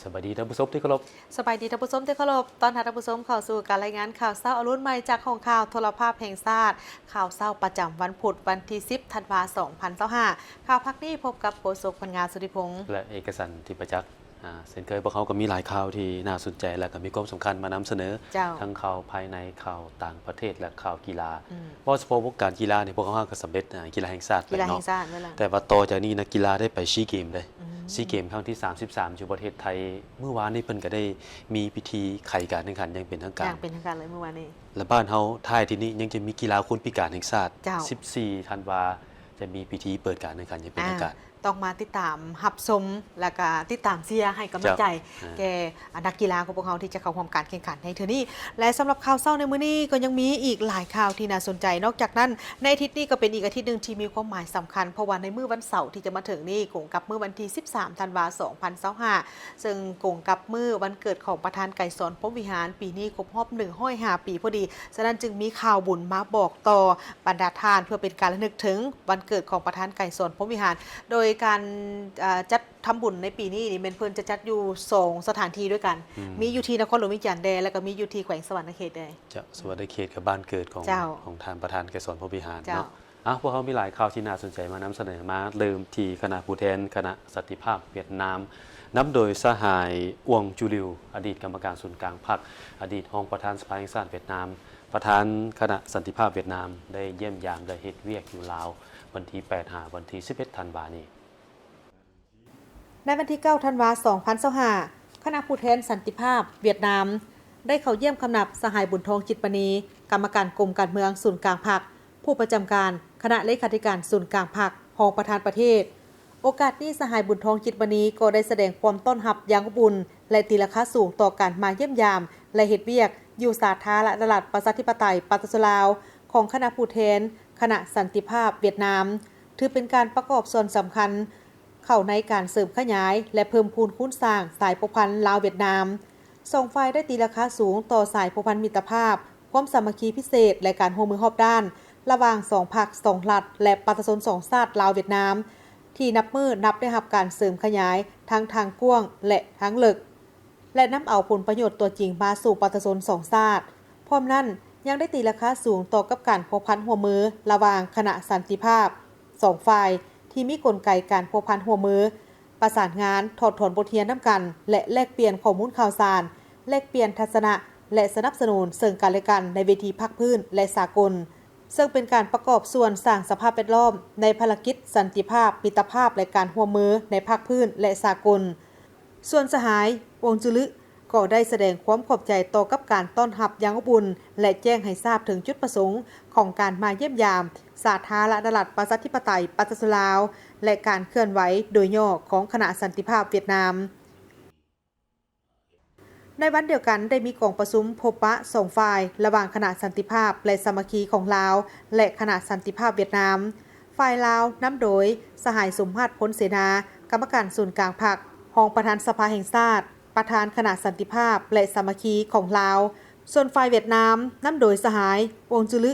ສະບາຍດີທ່ານຜູ້ຊົມທີ່ເຄົາລົບ. ສະບາຍດີທ່ານຜູ້ຊົມທີ່ເຄົາລົບ. ຕ້ອນຮັບທ່ານຜູ້ຊົມເຂົ້າສູ່ການລາຍງານຂ່າວເຊົ້າອະລຸນໃໝ່ຈາກຫ້ອງຂ່າວໂທລະພາບແຫ່ງຊາດ. ຂ່າວເຊົ້າປະຈຳວັນພຸດ ວັນທີສິບ ທັນວາ ສອງພັນຊາວຫ້າ. ຂ່າວພາກນີ້ພົບກັບໂຄສົກ ພັນງາ ສຸທິພົງ ແລະ ເອກະສັນ ທິບປະຈັກ. ອາ ເຊັ່ນເຄີຍ ພວກເຮົາກໍມີຫຼາຍຂ່າວທີ່ໜ້າສົນໃຈ ແລະ ກໍມີຄວາມສຳຄັນມານຳສະເໜີ ເຈົ້າ ທັງຂ່າວພາຍໃນ ຂ່າວຕ່າງປະເທດ ແລະ ຂ່າວກິລາ. ອືມ ເວົ້າສະເພາະວົງການກິລານີ້ ພວກເຮົາກໍສຳເລັດ ອາ ກິລາແຫ່ງຊາດ ກິລາແຫ່ງຊາດແລ້ວ. ແຕ່ວ່າຕໍ່ຈາກນີ້ນະ ກິລາໄດ້ໄປຊີເກມເດ້. ອືມ ຊີເກມຄັ້ງທີສາມສິບສາມ ຢູ່ປະເທດໄທ. ມື້ວານນີ້ເພິ່ນກໍໄດ້ມີພິທີໄຂການແຂ່ງຂັນຢ່າງເປັນທາງການ ຢ່າງເປັນທາງການເລີຍມື້ວານນີ້. ແລະ ບ້ານເຮົາທ້າຍອາທິດນີ້ຍັງຈະມີກິລາຄົນພິການແຫ່ງຊາດ. ເຈົ້າ ສິບສີ່ ທັນວາ ຈະມີພິທີເປີດການແຂ່ງຂັນຢ່າງເປັນທາງການ. ອາ ຕ້ອງມາຕິດຕາມຮັບຊົມ ແລະກະຕິດຕາມເຊຍໃຫ້ກຳລັງໃຈ ເຈົ້າ ແກ່ ອາ ນັກກິລາຂອງພວກເຮົາທີ່ຈະເຂົ້າຮ່ວມການແຂ່ງຂັນໃນເທື່ອນີ້. ແລະ ສຳລັບຂ່າວເຊົ້າໃນມື້ນີ້ກໍຍັງມີອີກຫຼາຍຂ່າວທີ່ໜ້າສົນໃຈ. ນອກຈາກນັ້ນ ໃນອາທິດນີ້ກໍເປັນອີກອາທິດໜຶ່ງທີ່ມີຄວາມໝາຍສຳຄັນ ເພາະວ່າໃນມື້ວັນເສົາທີ່ຈະມາເຖິງນີ້ ກົງກັບມື້ວັນທີສິບສາມ ທັນວາ ສອງພັນຊາວຫ້າ ເຊິ່ງກົງກັບມື້ວັນເກີດຂອງປະທານໄກສອນ ພົມວິຫານ ປີນີ້ຄົບຮອບໜຶ່ງຮ້ອຍຫ້າປີພໍດີ. ສະນັ້ນຈຶ່ງມີຂ່າວບຸນມາບອກຕໍ່ບັນດາທ່ານ ເພື່ອເປັນການລະນຶກເຖິງວັນເກີດຂອງປະທານໄກສອນ ພົມວິຫານ ໂດຍການ ເອີ ຈັດທຳບຸນໃນປີນີ້ນີ້ແມ່ນເພິ່ນຈະຈັດຢູ່ສອງສະຖານທີ່ດ້ວຍກັນ. ອືມ ມີຢູ່ທີ່ນະຄອນຫຼວງວຽງຈັນແດ່ ແລ້ວກໍມີຢູ່ທີ່ແຂວງສະຫວັນນະເຂດແດ່. ຈະ ສະຫວັນນະເຂດກັບບ້ານເກີດຂອງ ເຈົ້າ ຂອງທ່ານປະທານໄກສອນ ພົມວິຫານ ເຈົ້າ ເນາະ. ອ່ະ ພວກເຮົາມີຫຼາຍຂ່າວທີ່ໜ້າສົນໃຈມານຳສະເໜີ. ມາເລີ່ມທີ່ຄະນະຜູ້ແທນຄະນະສັນຕິພາບຫວຽດນາມ ນຳໂດຍສະຫາຍ ອວງ ຈູລິວ ອະດີດກຳມະການສູນກາງພັກ, ອະດີດຮອງປະທານສະພາແຫ່ງຊາດຫວຽດນາມ, ປະທານຄະນະສັນຕິພາບຫວຽດນາມ ໄດ້ຢ້ຽມຢາມ ແລະ ເຮັດວຽກຢູ່ລາວ ວັນທີແປດ ຫາ ວັນທີສິບເອັດ ທັນວານີ້. ໃນວັນທີເກົ້າ ທັນວາ ສອງພັນຊາວຫ້າ ຄະນະຜູ້ແທນສັນຕິພາບຫວຽດນາມ ໄດ້ເຂົ້າຢ້ຽມຄຳນັບສະຫາຍ ບຸນທອງ ຈິດມະນີ ກຳມະການກົມການເມືອງສູນກາງພັກ, ຜູ້ປະຈຳການຄະນະເລຂາທິການສູນກາງພັກ, ຮອງປະທານປະເທດ. ໂອກາດນີ້ ສະຫາຍ ບຸນທອງ ຈິດມະນີ ກໍໄດ້ສະແດງຄວາມຕ້ອນຮັບຢ່າງອົບອຸ່ນ ແລະ ຕີລາຄາສູງຕໍ່ການມາຢ້ຽມຢາມ ແລະ ເຮັດວຽກຢູ່ສາທາລະນະລັດ ປະຊາທິປະໄຕ ປະຊາຊົນລາວ ຂອງຄະນະຜູ້ແທນຄະນະສັນຕິພາບຫວຽດນາມ, ຖືເປັນການປະກອບສ່ວນສຳຄັນເຂົ້າໃນການເສີມຂະຫຍາຍ ແລະ ເພີ່ມພູນຄູນສ້າງສາຍພົວພັນລາວ-ຫວຽດນາມ. ສອງຝ່າຍໄດ້ຕີລາຄາສູງຕໍ່ສາຍພົວພັນມິດຕະພາບ, ຄວາມສາມັກຄີພິເສດ ແລະ ການຮ່ວມມືຮອບດ້ານ ລະຫວ່າງສອງພັກ, ສອງລັດ ແລະ ປະຊາຊົນສອງຊາດ ລາວ-ຫວຽດນາມ ທີ່ນັບມື້ນັບໄດ້ຮັບການເສີມຂະຫຍາຍທັງທາງກວ້າງ ແລະ ທາງເລິກ ແລະ ນຳເອົາຜົນປະໂຫຍດຕົວຈິງມາສູ່ປະຊາຊົນສອງຊາດ. ພ້ອມນັ້ນ ຍັງໄດ້ຕີລາຄາສູງຕໍ່ກັບການພົວພັນຮ່ວມມືລະຫວ່າງຄະນະສັນຕິພາບສອງຝ່າຍ ທີ່ມີກົນໄກການພົວພັນຮ່ວມມື, ປະສານງານ, ຖອດຖອນບົດຮຽນນຳກັນ ແລະ ແລກປ່ຽນຂໍ້ມູນຂ່າວສານ, ແລກປ່ຽນທັດສະນະ ແລະ ສະໜັບສະໜູນເຊິ່ງກັນແລະກັນໃນເວທີພາກພື້ນ ແລະ ສາກົນ, ເຊິ່ງເປັນການປະກອບສ່ວນສ້າງສະພາບແວດລ້ອມໃນພາລະກິດສັນຕິພາບ, ມິດຕະພາບ ແລະ ການຮ່ວມມືໃນພາກພື້ນ ແລະ ສາກົນ. ສ່ວນສະຫາຍ ອວງ ຈື່ລື ກໍໄດ້ສະແດງຄວາມຂອບໃຈຕໍ່ກັບການຕ້ອນຮັບຢ່າງອົບອຸ່ນ ແລະ ແຈ້ງໃຫ້ຊາບເຖິງຈຸດປະສົງຂອງການມາຢ້ຽມຢາມສາທາລະນະລັດ ປະຊາທິປະໄຕ ປະຊາຊົນລາວ ແລະ ການເຄື່ອນໄຫວໂດຍຫຍໍ້ຂອງຄະນະສັນຕິພາບຫວຽດນາມ. ໃນວັນດຽວກັນ ໄດ້ມີກອງປະຊຸມພົບປະສອງຝ່າຍ ລະຫວ່າງຄະນະສັນຕິພາບ ແລະ ສາມັກຄີຂອງລາວ ແລະ ຄະນະສັນຕິພາບຫວຽດນາມ. ຝ່າຍລາວນຳໂດຍສະຫາຍ ສົມມາດ ພົນເສນາ ກຳມະການສູນກາງພັກ, ຮອງປະທານສະພາແຫ່ງຊາດ, ປະທານຄະນະສັນຕິພາບ ແລະ ສາມັກຄີຂອງລາວ. ສ່ວນຝ່າຍຫວຽດນາມນຳໂດຍສະຫາຍ ອວງ ຈື່ລື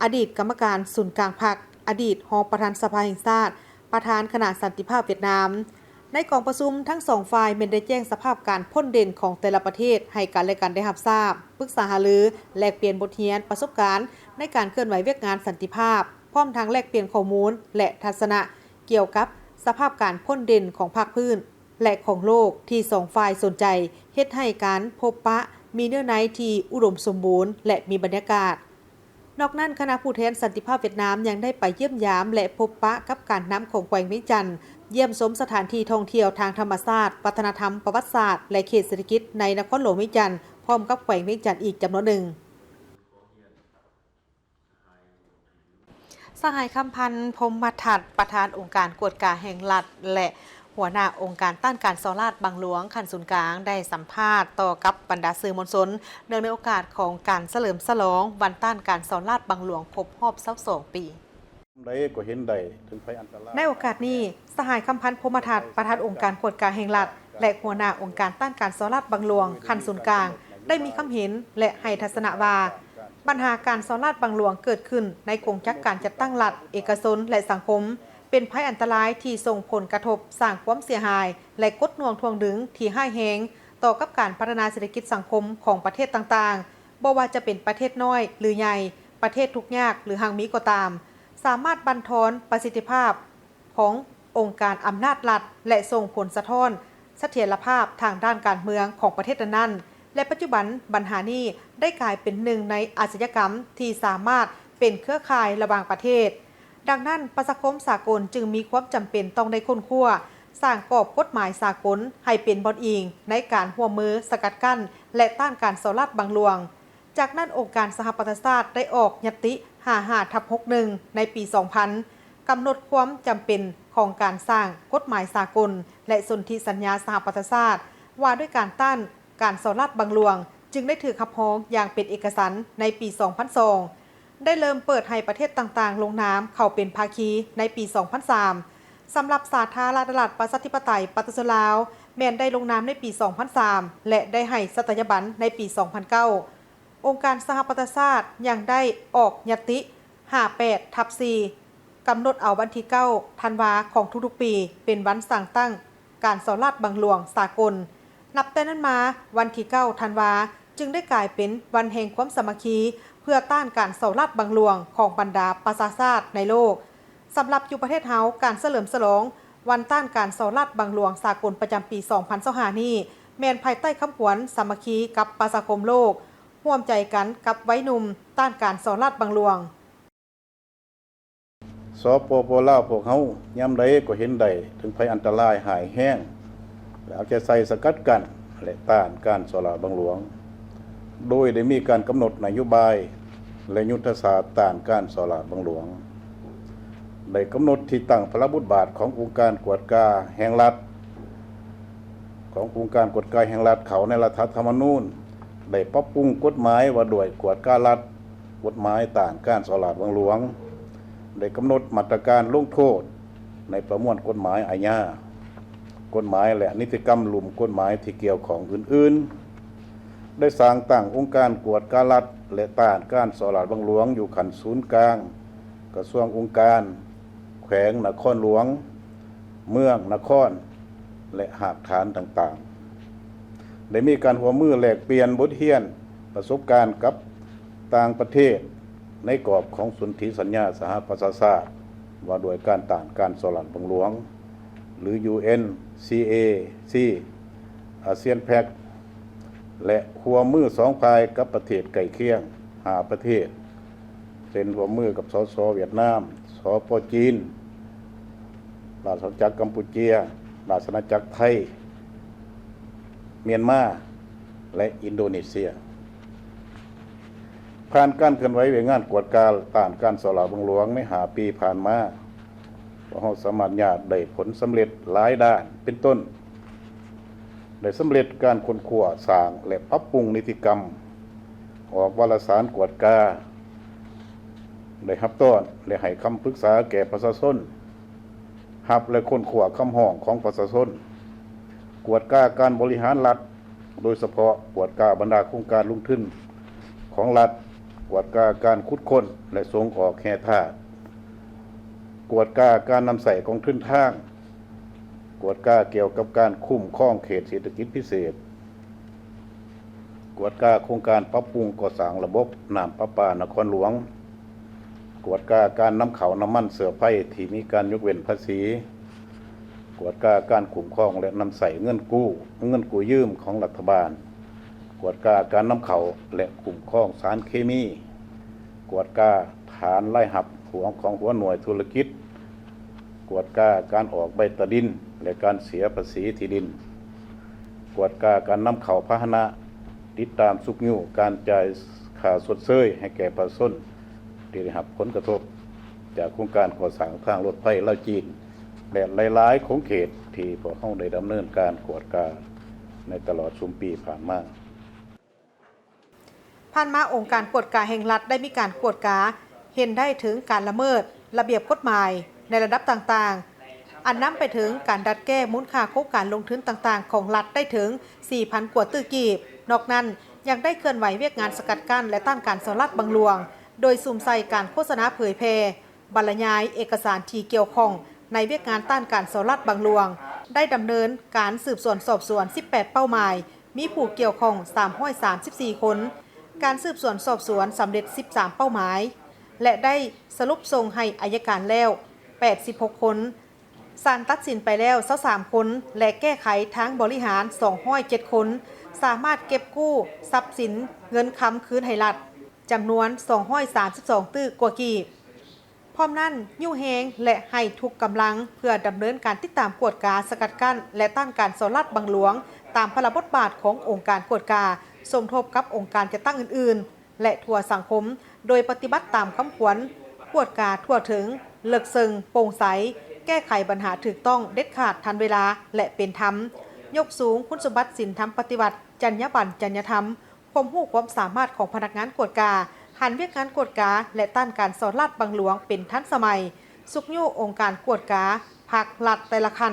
ອະດີດກຳມະການສູນກາງພັກ, ອະດີດຮອງປະທານສະພາແຫ່ງຊາດ, ປະທານຄະນະສັນຕິພາບຫວຽດນາມ. ໃນກອງປະຊຸມ, ທັງສອງຝ່າຍແມ່ນໄດ້ແຈ້ງສະພາບການພົ້ນເດັ່ນຂອງແຕ່ລະປະເທດໃຫ້ກັນ ແລະ ກັນໄດ້ຮັບຊາບ, ປຶກສາຫາລື, ແລກປ່ຽນບົດຮຽນປະສົບການໃນການເຄື່ອນໄຫວວຽກງານສັນຕິພາບ, ພ້ອມທັງແລກປ່ຽນຂໍ້ມູນ ແລະ ທັດສະນະກ່ຽວກັບສະພາບການພົ້ນເດັ່ນຂອງພາກພື້ນ ແລະ ຂອງໂລກທີ່ສອງຝ່າຍສົນໃຈ, ເຮັດໃຫ້ການພົບປະມີເນື້ອໃນທີ່ອຸດົມສົມບູນ ແລະ ມີບັນຍາກາດ. ນອກນັ້ນ, ຄະນະຜູ້ແທນສັນຕິພາບຫວຽດນາມຍັງໄດ້ໄປຢ້ຽມຢາມ ແລະ ພົບປະກັບການນຳຂອງແຂວງວຽງຈັນ, ຢ້ຽມຊົມສະຖານທີ່ທ່ອງທ່ຽວທາງທຳມະຊາດ, ວັດທະນະທຳ, ປະຫວັດສາດ ແລະ ເຂດເສດຖະກິດໃນນະຄອນຫຼວງວຽງຈັນ ພ້ອມກັບແຂວງວຽງຈັນອີກຈຳນວນໜຶ່ງ. ສະຫາຍ ຄຳພັນ ພົມມະທັດ ປະທານອົງການກວດກາແຫ່ງລັດ ແລະ ຫົວໜ້າອົງການຕ້ານການສໍ້ລາດບັງຫຼວງຂັ້ນສູນກາງ ໄດ້ສຳພາດຕໍ່ກັບບັນດາສື່ມວນຊົນ ເນື່ອງໃນໂອກາດຂອງການສະເຫຼີມສະຫຼອງວັນຕ້ານການສໍ້ລາດບັງຫຼວງຄົບຮອບຊາວສອງປີ. ໃດກໍເຫັນໄດ້ເຖິງໄພອັນຕະລາຍ. ໃນໂອກາດນີ້, ສະຫາຍ ຄຳພັນ ພົມມະທັດ ປະທານອົງການກວດກາແຫ່ງລັດ ແລະ ຫົວໜ້າອົງການຕ້ານການສໍ້ລາດບັງຫຼວງຂັ້ນສູນກາງ ໄດ້ມີຄຳເຫັນ ແລະ ໃຫ້ທັດສະນະວ່າ ບັນຫາການສໍ້ລາດບັງຫຼວງເກີດຂຶ້ນໃນກົງຈັກການຈັດຕັ້ງລັດ, ເອກະຊົນ ແລະ ສັງຄົມ, ເປັນໄພອັນຕະລາຍທີ່ສົ່ງຜົນກະທົບ, ສ້າງຄວາມເສຍຫາຍ ແລະ ກົດໜ່ວງຖ່ວງດຶງທີ່ຮ້າຍແຮງຕໍ່ກັບການພັດທະນາເສດຖະກິດສັງຄົມຂອງປະເທດຕ່າງໆ, ບໍ່ວ່າຈະເປັນປະເທດນ້ອຍ ຫຼື ໃຫຍ່, ປະເທດທຸກຍາກ ຫຼື ຮັ່ງມີກໍຕາມ, ສາມາດບັ່ນທອນປະສິດທິພາບຂອງອົງການອຳນາດລັດ ແລະ ສົ່ງຜົນສະທ້ອນສະຖຽນລະພາບທາງດ້ານການເມືອງຂອງປະເທດນັ້ນໆ ແລະ ປັດຈຸບັນບັນຫານີ້ໄດ້ກາຍເປັນໜຶ່ງໃນອາຊະຍາກຳທີ່ສາມາດເປັນເຄືອຂ່າຍລະຫວ່າງປະເທດ. ດັ່ງນັ້ນ, ປະຊາຄົມສາກົນຈຶ່ງມີຄວາມຈຳເປັນຕ້ອງໄດ້ຄົ້ນຄວ້າ, ສ້າງກອບກົດໝາຍສາກົນໃຫ້ເປັນບ່ອນອີງໃນການຮ່ວມມືສະກັດກັ້ນ ແລະ ຕ້ານການສໍ້ລາດບັງຫຼວງ. ຈາກນັ້ນ, ອົງການສະຫະປະຊາຊາດໄດ້ອອກຍັດຕິ ຫ້າຫ້າ ທັບ ຫົກໜຶ່ງ ໃນປີ ສອງພັນ ກຳນົດຄວາມຈຳເປັນຂອງການສ້າງກົດໝາຍສາກົນ ແລະ ສົນທິສັນຍາສະຫະປະຊາຊາດ ວ່າດ້ວຍການຕ້ານການສໍ້ລາດບັງຫຼວງ, ຈຶ່ງໄດ້ຖືກຮັບຮອງຢ່າງເປັນເອກະສັນໃນປີ ສອງພັນສອງ ໄດ້ເລີ່ມເປີດໃຫ້ປະເທດຕ່າງໆລົງນາມເຂົ້າເປັນພາຄີໃນປີ ສອງພັນສາມ. ສຳລັບສາທາລະນະລັດ ປະຊາທິປະໄຕ ປະຊາຊົນລາວ ແມ່ນໄດ້ລົງນາມໃນປີ ສອງພັນສາມ ແລະ ໄດ້ໃຫ້ສັດຕະຍາບັນໃນປີ ສອງພັນເກົ້າ. ອົງການສະຫະປະຊາຊາດຍັງໄດ້ອອກຍັດຕິ ຫ້າແປດ ທັບ ສີ່ ກຳນົດເອົາວັນທີ ເກົ້າ ທັນວາ ຂອງທຸກໆປີ ເປັນວັນສ້າງຕັ້ງການສໍ້ລາດບັງຫຼວງສາກົນ. ນັບແຕ່ນັ້ນມາ, ວັນທີ ເກົ້າ ທັນວາ ຈຶ່ງໄດ້ກາຍເປັນວັນແຫ່ງຄວາມສາມັກຄີ ເພື່ອຕ້ານການສໍ້ລາດບັງຫຼວງຂອງບັນດາປະຊາຊາດໃນໂລກ. ສຳລັບຢູ່ປະເທດເຮົາ, ການສະເຫຼີມສະຫຼອງວັນຕ້ານການສໍ້ລາດບັງຫຼວງສາກົນປະຈຳປີ ສອງພັນຊາວຫ້າ ນີ້ ແມ່ນພາຍໃຕ້ຄຳຂວັນ ສາມັກຄີກັບປະຊາຄົມໂລກ, ຮ່ວມໃຈກັນກັບໄວໜຸ່ມຕ້ານການສໍ້ລາດບັງຫຼວງ. ສປປ ລາວ ພວກເຮົາຍາມໃດກໍເຫັນໄດ້ເຖິງໄພອັນຕະລາຍຮ້າຍແຮງ ແລະ ເອົາໃຈໃສ່ສະກັດກັ້ນ ແລະ ຕ້ານການສໍ້ລາດບັງຫຼວງ, ໂດຍໄດ້ມີການກຳນົດນະໂຍບາຍ ແລະ ຍຸດທະສາດຕ້ານການສໍ້ລາດບັງຫຼວງ, ໄດ້ກຳນົດທີ່ຕັ້ງພາລະບົດບາດຂອງອົງການກວດກາແຫ່ງລັດ, ຂອງອົງການກວດກາແຫ່ງລັດເຂົ້າໃນລັດຖະທຳມະນູນ, ໄດ້ປັບປຸງກົດໝາຍວ່າດ້ວຍກວດກາລັດ, ກົດໝາຍຕ້ານການສໍ້ລາດບັງຫຼວງ, ໄດ້ກຳນົດມາດຕະການລົງໂທດໃນປະມວນກົດໝາຍອາຍາ, ກົດໝາຍ ແລະ ນິຕິກຳລຸ່ມກົດໝາຍທີ່ກ່ຽວຂ້ອງອື່ນໆ, ໄດ້ສ້າງຕັ້ງອົງການກວດກາລັດ ແລະ ຕ້ານການສໍ້ລາດບັງຫຼວງຢູ່ຂັ້ນສູນກາງ, ກະຊວງ, ອົງການ, ແຂວງ, ນະຄອນຫຼວງ, ເມືອງ, ນະຄອນ ແລະ ຮາກຖານຕ່າງໆ, ໄດ້ມີການຮ່ວມມືແລກປ່ຽນບົດຮຽນປະສົບການກັບຕ່າງປະເທດ ໃນກອບຂອງສົນທິສັນຍາສະຫະປະຊາຊາດ ວ່າດ້ວຍການຕ້ານການສໍ້ລາດບັງຫຼວງ ຫຼື UNCAC, ASEAN Pact ແລະ ຮ່ວມມືສອງຝ່າຍກັບປະເທດໃກ້ຄຽງຫ້າປະເທດ ເຊັ່ນ ຮ່ວມມືກັບ ສສ ຫວຽດນາມ, ສປ ຈີນ, ລາຊະອານາຈັກກຳປູເຈຍ, ລາຊະອານາຈັກໄທ, ມຽນມາ ແລະ ອິນໂດເນເຊຍ. ຜ່ານການເຄື່ອນໄຫວວຽກງານກວດກາຕ້ານການສໍ້ລາດບັງຫຼວງໃນຫ້າປີຜ່ານມາ, ພວກເຮົາສາມາດຍາດໄດ້ຜົນສຳເລັດຫຼາຍດ້ານ, ເປັນຕົ້ນ, ໄດ້ສຳເລັດການຄົ້ນຄວ້າ, ສ້າງ ແລະ ປັບປຸງນິຕິກຳ, ອອກວາລະສານກວດກາ, ໄດ້ຮັບຕ້ອນ ແລະ ໃຫ້ຄຳປຶກສາແກ່ປະຊາຊົນ, ຮັບ ແລະ ຄົ້ນຄວ້າຄຳຮ້ອງຂອງປະຊາຊົນ, ກວດກາການບໍລິຫານລັດ, ໂດຍສະເພາະກວດກາບັນດາໂຄງການລົງທຶນຂອງລັດ, ກວດກາການຂຸດຄົ້ນ ແລະ ສົ່ງອອກແຮ່ທາດ, ກວດກາການນຳໃຊ້ກອງທຶນທາງ, ກວດກາກ່ຽວກັບການຄຸ້ມຄອງເຂດເສດຖະກິດພິເສດ, ກວດກາໂຄງການປັບປຸງກໍ່ສ້າງລະບົບນ້ຳປະປານະຄອນຫຼວງ, ກວດກາການນຳເຂົ້ານ້ຳມັນເຊື້ອໄຟທີ່ມີການຍົກເວັ້ນພາສີ, ກວດກາການຄຸ້ມຄອງ ແລະ ນຳໃຊ້ເງິນກູ້, ເງິນກູ້ຢືມຂອງລັດຖະບານ, ກວດກາການນຳເຂົ້າ ແລະ ຄຸ້ມຄອງສານເຄມີ, ກວດກາຖານລາຍຮັບຂອງຫົວໜ່ວຍທຸລະກິດ, ກວດກາການອອກໃບຕາດິນ ແລະ ການເສຍພາສີທີ່ດິນ, ກວດກາການນຳເຂົ້າພາຫະນະ, ຕິດຕາມຊຸກຍູ້ການຈ່າຍຄ່າຊົດເຊີຍໃຫ້ແກ່ປະຊາຊົນທີ່ໄດ້ຮັບຜົນກະທົບຈາກໂຄງການກໍ່ສ້າງທາງລົດໄຟລາວຈີນ ແລະ ຫຼາຍໆຂົງເຂດທີ່ພວກເຮົາໄດ້ດຳເນີນການກວດກາໃນຕະຫຼອດຊຸມປີຜ່ານມາ. ຜ່ານມາ, ອົງການກວດກາແຫ່ງລັດໄດ້ມີການກວດກາເຫັນໄດ້ເຖິງການລະເມີດລະບຽບກົດໝາຍໃນລະດັບຕ່າງໆ, ອັນນຳໄປເຖິງການດັດແກ້ມູນຄ່າໂຄງການລົງທຶນຕ່າງໆຂອງລັດໄດ້ເຖິງ ສີ່ພັນກວ່າຕື້ກີບ. ນອກນັ້ນ, ຍັງໄດ້ເຄື່ອນໄຫວວຽກງານສະກັດກັ້ນ ແລະ ຕ້ານການສໍ້ລາດບັງຫຼວງ, ໂດຍສຸມໃສ່ການໂຄສະນາເຜີຍແຜ່, ບັນລະຍາຍເອກະສານທີ່ກ່ຽວຂ້ອງ ໃນວຽກງານຕ້ານການສໍ້ລາດບັງຫຼວງ ໄດ້ດຳເນີນການສືບສວນສອບສວນສິບແປດເປົ້າໝາຍ, ມີຜູ້ກ່ຽວຂ້ອງສາມຮ້ອຍສາມສິບສີ່ຄົນ, ການສືບສວນສອບສວນສຳເລັດສິບສາມເປົ້າໝາຍ ແລະ ໄດ້ສະຫຼຸບສົ່ງໃຫ້ໄອຍະການແລ້ວແປດສິບຫົກຄົນ, ສານຕັດສິນໄປແລ້ວຊາວສາມຄົນ ແລະ ແກ້ໄຂທາງບໍລິຫານສອງຮ້ອຍເຈັດຄົນ, ສາມາດເກັບກູ້ຊັບສິນເງິນຄຳຄືນໃຫ້ລັດ ຈຳນວນສອງຮ້ອຍສາມສິບສອງຕື້ກວ່າກີບ. ພ້ອມນັ້ນ, ຍູ້ແຮງ ແລະ ໃຫ້ທຸກກຳລັງເພື່ອດຳເນີນການຕິດຕາມ, ກວດກາ, ສະກັດກັ້ນ ແລະ ຕ້ານການສໍ້ລາດບັງຫຼວງ ຕາມພາລະບົດບາດຂອງອົງການກວດກາ, ສົມທົບກັບອົງການຈັດຕັ້ງອື່ນໆ ແລະ ທົ່ວສັງຄົມ, ໂດຍປະຕິບັດຕາມຄຳຂວັນ ກວດກາທົ່ວເຖິງ, ເລິກເຊິ່ງ, ໂປ່ງໃສ, ແກ້ໄຂບັນຫາຖືກຕ້ອງ, ເດັດຂາດ, ທັນເວລາ ແລະ ເປັນທຳ, ຍົກສູງຄຸນສົມບັດສິນທຳປະຕິວັດ, ຈັນຍາບັນ, ຈັນຍາທຳ, ຄວາມຮູ້ຄວາມສາມາດຂອງພະນັກງານກວດກາ, ຫັນວຽກງານກວດກາ ແລະ ຕ້ານການສໍ້ລາດບັງຫຼວງເປັນທັນສະໄໝ, ຊຸກຍູ້ອົງການກວດກາພັກລັດແຕ່ລະຂັ້ນ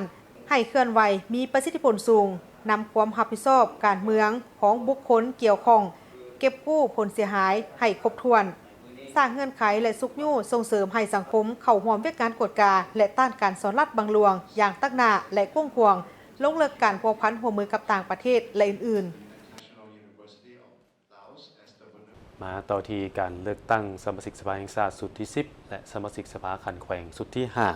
ໃຫ້ເຄື່ອນໄຫວມີປະສິດທິຜົນສູງ, ນຳຄວາມຮັບຜິດຊອບການເມືອງຂອງບຸກຄົນກ່ຽວຂ້ອງ ເກັບກູ້ຜົນເສຍຫາຍໃຫ້ຄົບຖ້ວນ, ສ້າງເງື່ອນໄຂ ແລະ ຊຸກຍູ້ສົ່ງເສີມໃຫ້ສັງຄົມເຂົ້າຮ່ວມວຽກງານກວດກາ ແລະ ຕ້ານການສໍ້ລາດບັງຫຼວງຢ່າງຕັ້ງໜ້າ ແລະ ກວ້າງຂວາງ, ລົງເລິກການພົວພັນຮ່ວມມືກັບຕ່າງປະເທດ ແລະ ອື່ນໆ. ມາຕໍ່ທີ່ການເລືອກຕັ້ງສະມາຊິກສະພາແຫ່ງຊາດຊຸດທີສິບ ແລະ ສະມາຊິກສະພາຂັ້ນແຂວງຊຸດທີຫ້າ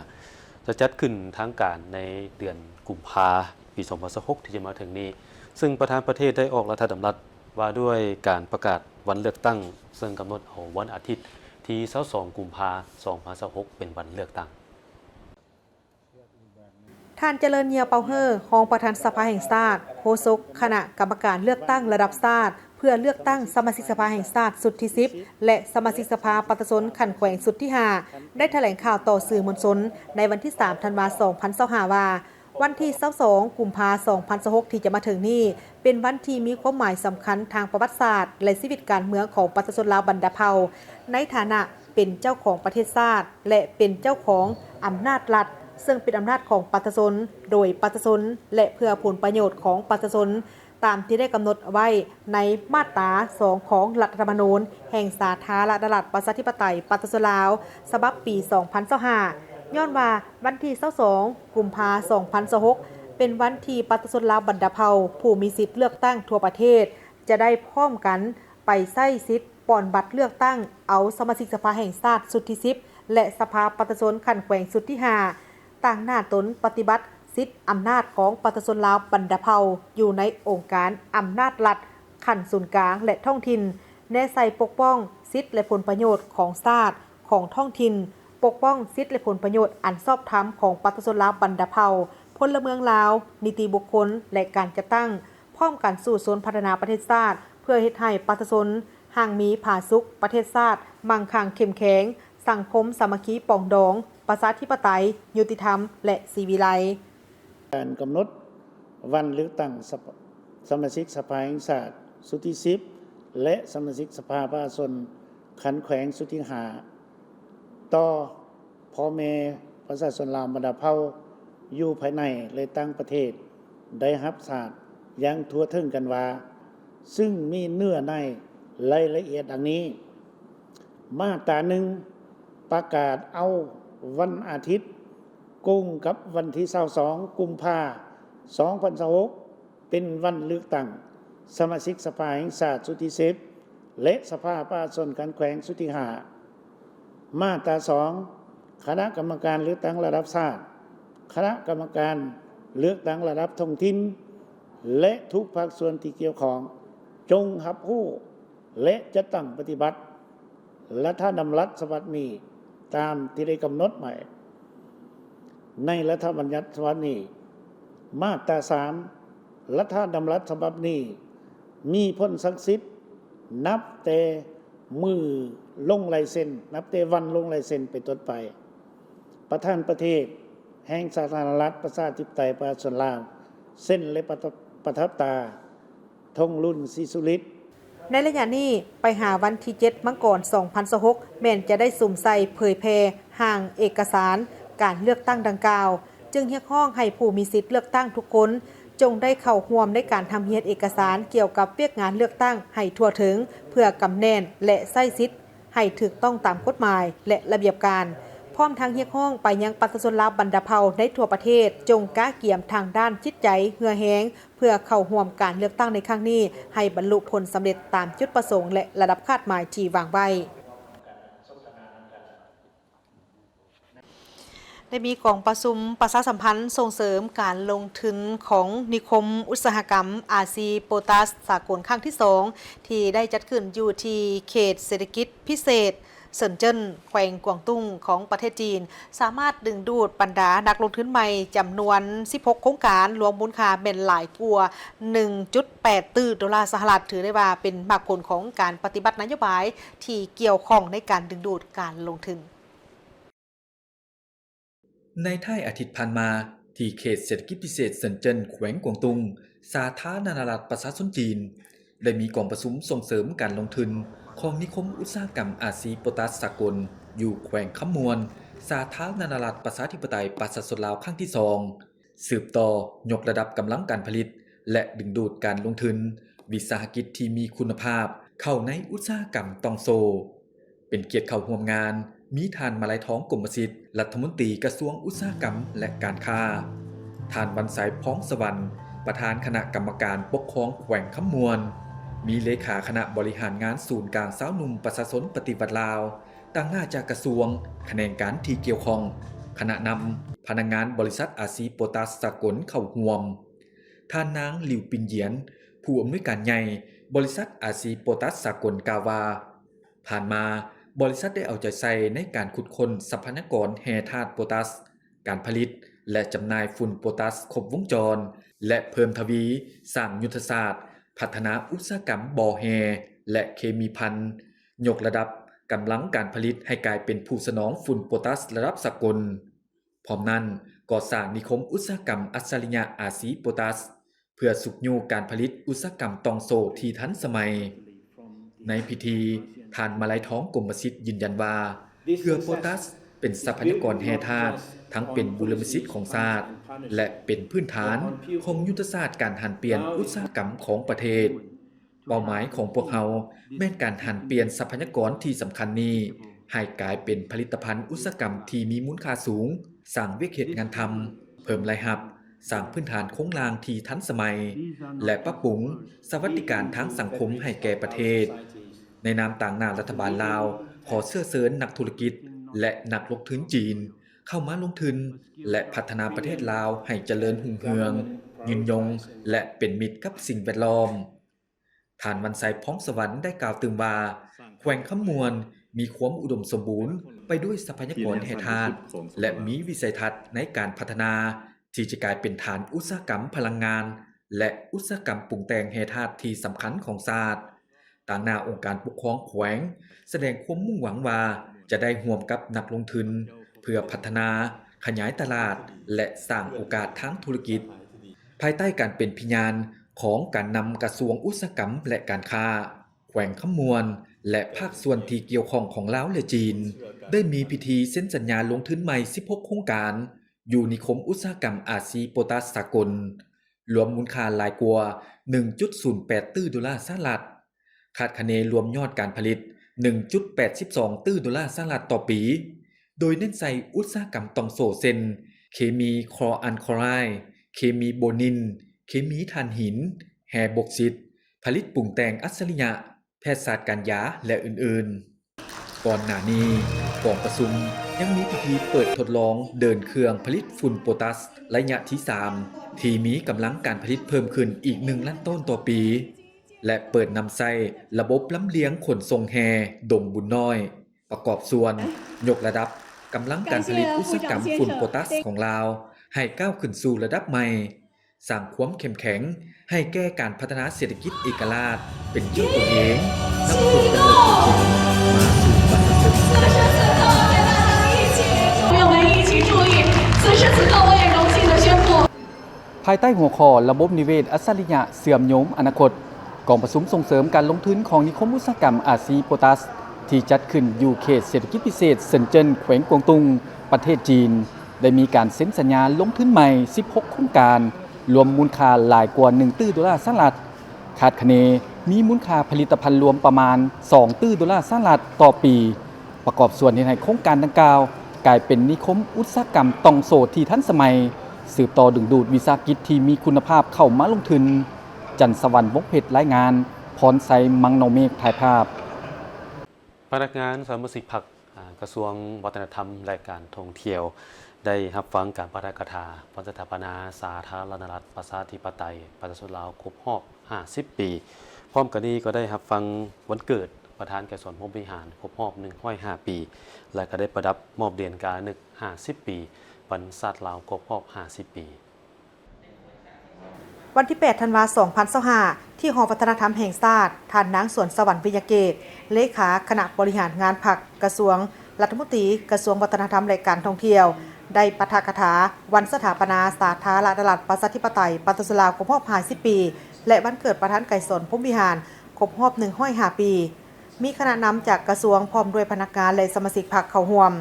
ຈະຈັດຂຶ້ນທາງການໃນເດືອນກຸມພາ ປີສອງພັນຊາວຫົກ ທີ່ຈະມາເຖິງນີ້, ເຊິ່ງປະທານປະເທດໄດ້ອອກລັດຖະດຳລັດວ່າດ້ວຍການປະກາດວັນເລືອກຕັ້ງ, ເຊິ່ງກຳນົດເອົາວັນອາທິດທີຊາວສອງ ກຸມພາ ສອງພັນຊາວຫົກ ເປັນວັນເລືອກຕັ້ງ. ທ່ານ ຈະເລີນ ເຍຍເປົາເຮີ ຮອງປະທານສະພາແຫ່ງຊາດ, ໂຄສົກຄະນະກຳມະການເລືອກຕັ້ງລະດັບຊາດ ເພື່ອເລືອກຕັ້ງສະມາຊິກສະພາແຫ່ງຊາດຊຸດທີສິບ ແລະ ສະມາຊິກສະພາປະຊາຊົນຂັ້ນແຂວງຊຸດທີຫ້າ ໄດ້ຖະແຫຼງຂ່າວຕໍ່ສື່ມວນຊົນໃນວັນທີສາມ ທັນວາ ສອງພັນຊາວຫ້າ ວ່າ ວັນທີຊາວສອງ ກຸມພາ ສອງພັນຊາວຫົກ ທີ່ຈະມາເຖິງນີ້ ເປັນວັນທີ່ມີຄວາມໝາຍສຳຄັນທາງປະຫວັດສາດ ແລະ ຊີວິດການເມືອງຂອງປະຊາຊົນລາວບັນດາເຜົ່າ ໃນຖານະ ເປັນເຈົ້າຂອງປະເທດຊາດ ແລະ ເປັນເຈົ້າຂອງອຳນາດລັດ, ເຊິ່ງເປັນອຳນາດຂອງປະຊາຊົນ, ໂດຍປະຊາຊົນ ແລະ ເພື່ອຜົນປະໂຫຍດຂອງປະຊາຊົນ, ຕາມທີ່ໄດ້ກຳນົດໄວ້ໃນມາດຕາສອງຂອງລັດຖະທຳມະນູນແຫ່ງສາທາລະນະລັດ ປະຊາທິປະໄຕ ປະຊາຊົນລາວ ສະບັບປີສອງພັນຊາວຫ້າ. ຍ້ອນວ່າວັນທີຊາວສອງ ກຸມພາ ສອງພັນຊາວຫົກ ເປັນວັນທີ່ປະຊາຊົນລາວບັນດາເຜົ່າ ຜູ້ມີສິດເລືອກຕັ້ງທົ່ວປະເທດ ຈະໄດ້ພ້ອມກັນໄປໃຊ້ສິດ ປ່ອນບັດເລືອກຕັ້ງເອົາສະມາຊິກສະພາແຫ່ງຊາດຊຸດທີສິບ ແລະ ສະພາປະຊາຊົນຂັ້ນແຂວງຊຸດທີຫ້າ ຕາງໜ້າຕົນປະຕິບັດສິດອຳນາດຂອງປະຊາຊົນລາວບັນດາເຜົ່າ ຢູ່ໃນອົງການອຳນາດລັດຂັ້ນສູນກາງ ແລະ ທ້ອງຖິ່ນ, ແນໃສ່ປົກປ້ອງສິດ ແລະ ຜົນປະໂຫຍດຂອງຊາດ, ຂອງທ້ອງຖິ່ນ, ປົກປ້ອງສິດ ແລະ ຜົນປະໂຫຍດອັນຊອບທຳຂອງປະຊາຊົນລາວບັນດາເຜົ່າ, ພົນລະເມືອງລາວ, ນິຕິບຸກຄົນ ແລະ ການຈັດຕັ້ງ, ພ້ອມກັນສູ້ຊົນພັດທະນາປະເທດຊາດ ເພື່ອເຮັດໃຫ້ປະຊາຊົນຮັ່ງມີຜາສຸກ, ປະເທດຊາດໝັ່ງຄັ່ງເຂັ້ມແຂງ, ສັງຄົມສາມັກຄີປອງດອງ, ປະຊາທິປະໄຕ, ຍຸຕິທຳ ແລະ ສີວິໄລ. ການກຳນົດວັນເລືອກຕັ້ງສະ ສະມາຊິກສະພາແຫ່ງຊາດຊຸດທີສິບ ແລະ ສະມາຊິກສະພາປະຊາຊົນຂັ້ນແຂວງຊຸດທີຫ້າ ຕໍ່ພໍ່ແມ່ປະຊາຊົນລາວບັນດາເຜົ່າ ຢູ່ພາຍໃນ ແລະ ຕ່າງປະເທດ ໄດ້ຮັບຊາບຢ່າງທົ່ວເຖິງກັນວ່າ ຊຶ່ງມີເນື້ອໃນລາຍລະອຽດດັ່ງນີ້. ມາດຕາໜຶ່ງ ປະກາດເອົາວັນອາທິດ ກົງກັບວັນທີຊາວສອງ ກຸມພາ ສອງພັນຊາວຫົກ ເປັນວັນເລືອກຕັ້ງສະມາຊິກສະພາແຫ່ງຊາດຊຸດທີສິບ ແລະ ສະພາປະຊາຊົນຂັ້ນແຂວງຊຸດທີຫ້າ. ມາດຕາສອງ ຄະນະກຳມະການເລືອກຕັ້ງລະດັບຊາດ, ຄະນະກຳມະການເລືອກຕັ້ງລະດັບທ້ອງຖິ່ນ ແລະ ທຸກພາກສ່ວນທີ່ກ່ຽວຂ້ອງ ຈົ່ງຮັບຮູ້ ແລະ ຈັດຕັ້ງປະຕິບັດລັດຖະດຳລັດສະບັບນີ້ ຕາມທີ່ໄດ້ກຳນົດໄວ້ໃນລັດຖະບັນຍັດສະບັບນີ້. ມາດຕາສາມ ລັດຖະດຳລັດສະບັບນີ້ ມີຜົນສັກສິດນັບແຕ່ມື້ລົງລາຍເຊັນ, ນັບແຕ່ວັນລົງລາຍເຊັນເປັນຕົ້ນໄປ. ປະທານປະເທດແຫ່ງສາທາລະນະລັດ ປະຊາທິປະໄຕ ປະຊາຊົນລາວ ເຊັນ ແລະ ປະທັບ ປະທັບຕາ ທອງລຸນ ສີສຸລິດ. ໃນໄລຍະນີ້ ໄປຫາວັນທີເຈັດ ມັງກອນ ສອງພັນຊາວຫົກ ແມ່ນຈະໄດ້ສຸມໃສ່ເຜີຍແຜ່ຮ່າງເອກະສານການເລືອກຕັ້ງດັ່ງກ່າວ, ຈຶ່ງຮຽກຮ້ອງໃຫ້ຜູ້ມີສິດເລືອກຕັ້ງທຸກຄົນ ຈົ່ງໄດ້ເຂົ້າຮ່ວມໃນການຮ່ຳຮຽນເອກະສານກ່ຽວກັບວຽກງານເລືອກຕັ້ງໃຫ້ທົ່ວເຖິງ ເພື່ອກຳແໜ້ນ ແລະ ໃຊ້ສິດ ໃຫ້ຖືກຕ້ອງຕາມກົດໝາຍ ແລະ ລະບຽບການ. ເພ ພ້ອມທັງຮຽກຮ້ອງໄປຍັງປະຊາຊົນລາວບັນດາເຜົ່າໃນທົ່ວປະເທດ ຈົ່ງກະກຽມທາງດ້ານຈິດໃຈເຫື່ອແຮງ ເພື່ອເຂົ້າຮ່ວມການເລືອກຕັ້ງໃນຄັ້ງນີ້ ໃຫ້ບັນລຸຜົນສຳເລັດຕາມຈຸດປະສົງ ແລະ ລະດັບຄາດໝາຍທີ່ວາງໄວ້. ໄດ້ມີກອງປະຊຸມປະຊາສຳພັນສົ່ງເສີມການລົງທຶນຂອງນິຄົມອຸດສາຫະກຳອາຊີໂປຕາສສາກົນຄັ້ງທີສອງ ທີ່ໄດ້ຈັດຂຶ້ນຢູ່ທີ່ເຂດເສດຖະກິດພິເສດເຊິນເຈິນ ແຂວງກວາງຕຸ້ງຂອງປະເທດຈີນ ສາມາດດຶງດູດບັນດານັກລົງທຶນໃໝ່ຈຳນວນສິບຫົກໂຄງການ ລວມມູນຄ່າແມ່ນຫຼາຍກວ່າໜຶ່ງຈຸດແປດຕື້ໂດລາສະຫະລັດ, ຖືໄດ້ວ່າເປັນໝາກຜົນຂອງການປະຕິບັດນະໂຍບາຍທີ່ກ່ຽວຂ້ອງໃນການດຶງດູດການລົງທຶນ. ໃນທ້າຍອາທິດຜ່ານມາ, ທີ່ເຂດເສດຖະກິດພິເສດເຊິນເຈິນ ແຂວງກວາງຕຸ້ງ ສາທາລະນະລັດປະຊາຊົນຈີນ ໄດ້ມີກອງປະຊຸມສົ່ງເສີມການລົງທຶນຂອງນິຄົມອຸດສາຫະກຳອາຊີໂປຕາສສາກົນ ຢູ່ແຂວງຄຳມ່ວນ ສາທາລະນະລັດປະຊາທິປະໄຕປະຊາຊົນລາວ ຄັ້ງທີສອງ ສືບຕໍ່ຍົກລະດັບກຳລັງການຜະລິດ ແລະ ດຶງດູດການລົງທຶນວິສາຫະກິດທີ່ມີຄຸນນະພາບເຂົ້າໃນອຸດສາຫະກຳຕ່ອງໂສ້. ເປັນກຽດເຂົ້າຮ່ວມງານ ມີທ່ານ ມາໄລທອງ ກົມມະສິດ ລັດຖະມົນຕີກະຊວງອຸດສາຫະກຳ ແລະ ການຄ້າ, ທ່ານ ວັນໄຊ ພອງສະຫວັນ ປະທານຄະນະກຳມະການປົກຄອງແຂວງຄຳມ່ວນ, ມີເລຂາຄະນະບໍລິຫານງານສູນກາງຊາວໜຸ່ມປະຊາຊົນປະຕິວັດລາວ, ຕາງໜ້າຈາກກະຊວງ, ຂະແໜງການທີ່ກ່ຽວຂ້ອງ, ຄະນະນຳ, ພະນັກງານບໍລິສັດອາຊີໂປຕາສສາກົນເຂົ້າຮ່ວມ. ທ່ານນາງ ລິວ ປິນຢຽນ ຜູ້ອຳນວຍການໃຫຍ່ບໍລິສັດອາຊີໂປຕາສສາກົນກ່າວວ່າ, ຜ່ານມາ, ບໍລິສັດໄດ້ເອົາໃຈໃສ່ໃນການຂຸດຄົ້ນຊັບພະຍາກອນແຮ່ທາດໂປຕາສ, ການຜະລິດ ແລະ ຈຳໜ່າຍຝຸ່ນໂປຕາສຄົບວົງຈອນ ແລະ ເພີ່ມທະວີສ້າງຍຸດທະສາດພັດທະນາອຸດສາຫະກຳບໍ່ແຮ່ ແລະ ເຄມີພັນ, ຍົກລະດັບກຳລັງການຜະລິດໃຫ້ກາຍເປັນຜູ້ສະໜອງຝຸ່ນໂປຕາສລະດັບສາກົນ. ພ້ອມນັ້ນ, ກໍ່ສ້າງນິຄົມອຸດສາຫະກຳອັດສະລິຍະອາຊີໂປຕາສ ເພື່ອຊຸກຍູ້ການຜະລິດອຸດສາຫະກຳຕ່ອງໂສ້ທີ່ທັນສະໄໝ. ໃນພິທີ, ທ່ານ ມາໄລທອງ ກົມມະສິດ ຢືນຢັນວ່າ ເກືອໂປຕາສເປັນຊັບພະຍາກອນແຮ່ທາດ, ທັງເປັນບຸລິມະສິດຂອງຊາດ ແລະ ເປັນພື້ນຖານຂອງຍຸດທະສາດການຫັນປ່ຽນອຸດສາຫະກຳຂອງປະເທດ. ເປົ້າໝາຍຂອງພວກເຮົາແມ່ນການຫັນປ່ຽນຊັບພະຍາກອນທີ່ສຳຄັນນີ້ ໃຫ້ກາຍເປັນຜະລິດຕະພັນອຸດສາຫະກຳທີ່ມີມູນຄ່າສູງ, ສ້າງວຽກເຮັດງານທຳ, ເພີ່ມລາຍຮັບ, ສ້າງພື້ນຖານໂຄງລ່າງທີ່ທັນສະໄໝ ແລະ ປັບປຸງສະຫວັດດີການທາງສັງຄົມໃຫ້ແກ່ປະເທດ. ໃນນາມຕາງໜ້າລັດຖະບານລາວ, ຂໍເຊື້ອເຊີນນັກທຸລະກິດ ແລະ ນັກລົງທຶນຈີນເຂົ້າມາລົງທຶນ ແລະ ພັດທະນາປະເທດລາວໃຫ້ຈະເລີນຮຸ່ງເຮືອງ, ຍືນຍົງ ແລະ ເປັນມິດກັບສິ່ງແວດລ້ອມ. ທ່ານ ວັນໄຊ ພອງສະຫວັນ ໄດ້ກ່າວຕື່ມວ່າ ແຂວງຄຳມ່ວນມີຄວາມອຸດົມສົມບູນໄປດ້ວຍຊັບພະຍາກອນແຮ່ທາດ ແລະ ມີວິໄສທັດໃນການພັດທະນາທີ່ຈະກາຍເປັນຖານອຸດສາຫະກຳພະລັງງານ ແລະ ອຸດສາຫະກຳປຸງແຕ່ງແຮ່ທາດທີ່ສຳຄັນຂອງຊາດ. ຕາງໜ້າອົງການປົກຄອງແຂວງສະແດງຄວາມມຸ່ງຫວັງວ່າຈະໄດ້ຮ່ວມກັບນັກລົງທຶນ ເພື່ອພັດທະນາ, ຂະຫຍາຍຕະຫຼາດ ແລະ ສ້າງໂອກາດທາງທຸລະກິດ. ພາຍໃຕ້ການເປັນພິຍານຂອງການນຳກະຊວງອຸດສາຫະກຳ ແລະ ການຄ້າ, ແຂວງຄຳມ່ວນ ແລະ ພາກສ່ວນທີ່ກ່ຽວຂ້ອງຂອງລາວ ແລະ ຈີນ ໄດ້ມີພິທີເຊັນສັນຍາລົງທຶນໃໝ່ສິບຫົກໂຄງການ ຢູ່ນິຄົມອຸດສາຫະກຳອາຊີໂປຕາສສາກົນ, ລວມມູນຄ່າຫຼາຍກວ່າໜຶ່ງຈຸດສູນແປດຕື້ໂດລາສະຫະລັດ, ຄາດຄະເນລວມຍອດການຜະລິດໜຶ່ງຈຸດແປດສິບສອງຕື້ໂດລາສະຫະລັດຕໍ່ປີ, ໂດຍເນັ້ນໃສ່ອຸດສາຫະກຳຕ່ອງໂສ້ເຊັ່ນ ເຄມີຄລໍອັນຄລໍຣາຍ, ເຄມີໂບນິນ, ເຄມີຖ່ານຫີນ, ແຮ່ບົກຊິດ, ຜະລິດປຸງແຕ່ງອັດສະລິຍະ, ແພດສາດການຢາ ແລະ ອື່ນໆ. ກ່ອນໜ້ານີ້, ກອງປະຊຸມຍັງມີພິທີເປີດທົດລອງເດີນເຄື່ອງຜະລິດຝຸ່ນໂປຕາສໄລຍະທີສາມ ທີ່ມີກຳລັງການຜະລິດເພີ່ມຂຶ້ນອີກໜຶ່ງລ້ານໂຕນຕໍ່ປີ ແລະ ເປີດນຳໃຊ້ລະບົບລຳລຽງຂົນສົ່ງແຮ່ດົງບຸນນ້ອຍ, ປະກອບສ່ວນຍົກລະດັບກຳລັງການຜະລິດອຸດສາຫະກຳຝຸ່ນໂປຕາສຂອງລາວໃຫ້ກ້າວຂຶ້ນສູ່ລະດັບໃໝ່, ສ້າງຄວາມເຂັ້ມແຂງໃຫ້ແກ່ການພັດທະນາເສດຖະກິດເອກະລາດເປັນເຈົ້າຕົນເອງ, ນຳຜົນປະໂຫຍດຕົນເອງມາສູ່ປະຊາຊົນ. ພາຍໃຕ້ຫົວຂໍ້ລະບົບນິເວດອັດສະລິຍະເຊື່ອມໂຍງອະນາຄົດ, ກອງປະຊຸມສົ່ງເສີມການລົງທຶນຂອງນິຄົມອຸດສາຫະກຳອາຊີໂປຕາສ ທີ່ຈັດຂຶ້ນຢູ່ເຂດເສດຖະກິດພິເສດເຊິນເຈິນ ແຂວງກວາງຕຸ້ງ ປະເທດຈີນ ໄດ້ມີການເຊັນສັນຍາລົງທຶນໃໝ່ສິບຫົກໂຄງການ ລວມມູນຄ່າຫຼາຍກວ່າໜຶ່ງຕື້ໂດລາສະຫະລັດ. ຄາດຄະເນມີມູນຄ່າຜະລິດຕະພັນລວມປະມານສອງຕື້ໂດລາສະຫະລັດຕໍ່ປີ, ປະກອບສ່ວນເຮັດໃຫ້ໂຄງການດັ່ງກ່າວ ກາຍເປັນນິຄົມອຸດສາຫະກຳຕ່ອງໂສ້ທີ່ທັນສະໄໝ, ສືບຕໍ່ດຶງດູດວິສາຫະກິດທີ່ມີຄຸນນະພາບເຂົ້າມາລົງທຶນ. ຈັນສະຫວັນ ວົງເພັດ ລາຍງານ. ພອນໄຊ ມັງນອງເມກ ຖ່າຍພາບ. ພະນັກງານສະມາຊິກພັກ ອາ ກະຊວງວັດທະນະທຳ ແລະ ການທ່ອງທ່ຽວ ໄດ້ຮັບຟັງການປາຖະກະຖາວັນສະຖາປະນາສາທາລະນະລັດ ປະຊາທິປະໄຕ ປະຊາຊົນລາວ ຄົບຮອບຫ້າສິບປີ. ພ້ອມກັນນີ້ກໍໄດ້ຮັບຟັງວັນເກີດປະທານໄກສອນ ພົມວິຫານ ຄົບຮອບໜຶ່ງຮ້ອຍຫ້າປີ ແລະ ກໍໄດ້ປະດັບມອບຫຼຽນກາລະນຶກຫ້າສິບປີ ວັນຊາດລາວຄົບຮອບຫ້າສິບປີ. ວັນທີແປດ ທັນວາ ສອງພັນຊາວຫ້າ ທີ່ຫໍວັດທະນະທຳແຫ່ງຊາດ, ທ່ານນາງ ສວນສະຫວັນ ວິຍະເກດ ເລຂາຄະນະບໍລິຫານງານພັກ ກະຊວງ, ລັດຖະມົນຕີກະຊວງວັດທະນະທຳ ແລະ ການທ່ອງທ່ຽວ ໄດ້ປາຖະກະຖາວັນສະຖາປະນາສາທາລະນະລັດ ປະຊາທິປະໄຕ ປະຊາຊົນລາວ ຄົບຮອບຫ້າສິບປີ ແລະ ວັນເກີດປະທານໄກສອນ ພົມວິຫານ ຄົບຮອບໜຶ່ງຮ້ອຍຫ້າປີ. ມີຄະນະນຳຈາກກະຊວງ ພ້ອມດ້ວຍພະນັກງານ ແລະ ສະມາຊິກພັກເຂົ້າຮ່ວມ.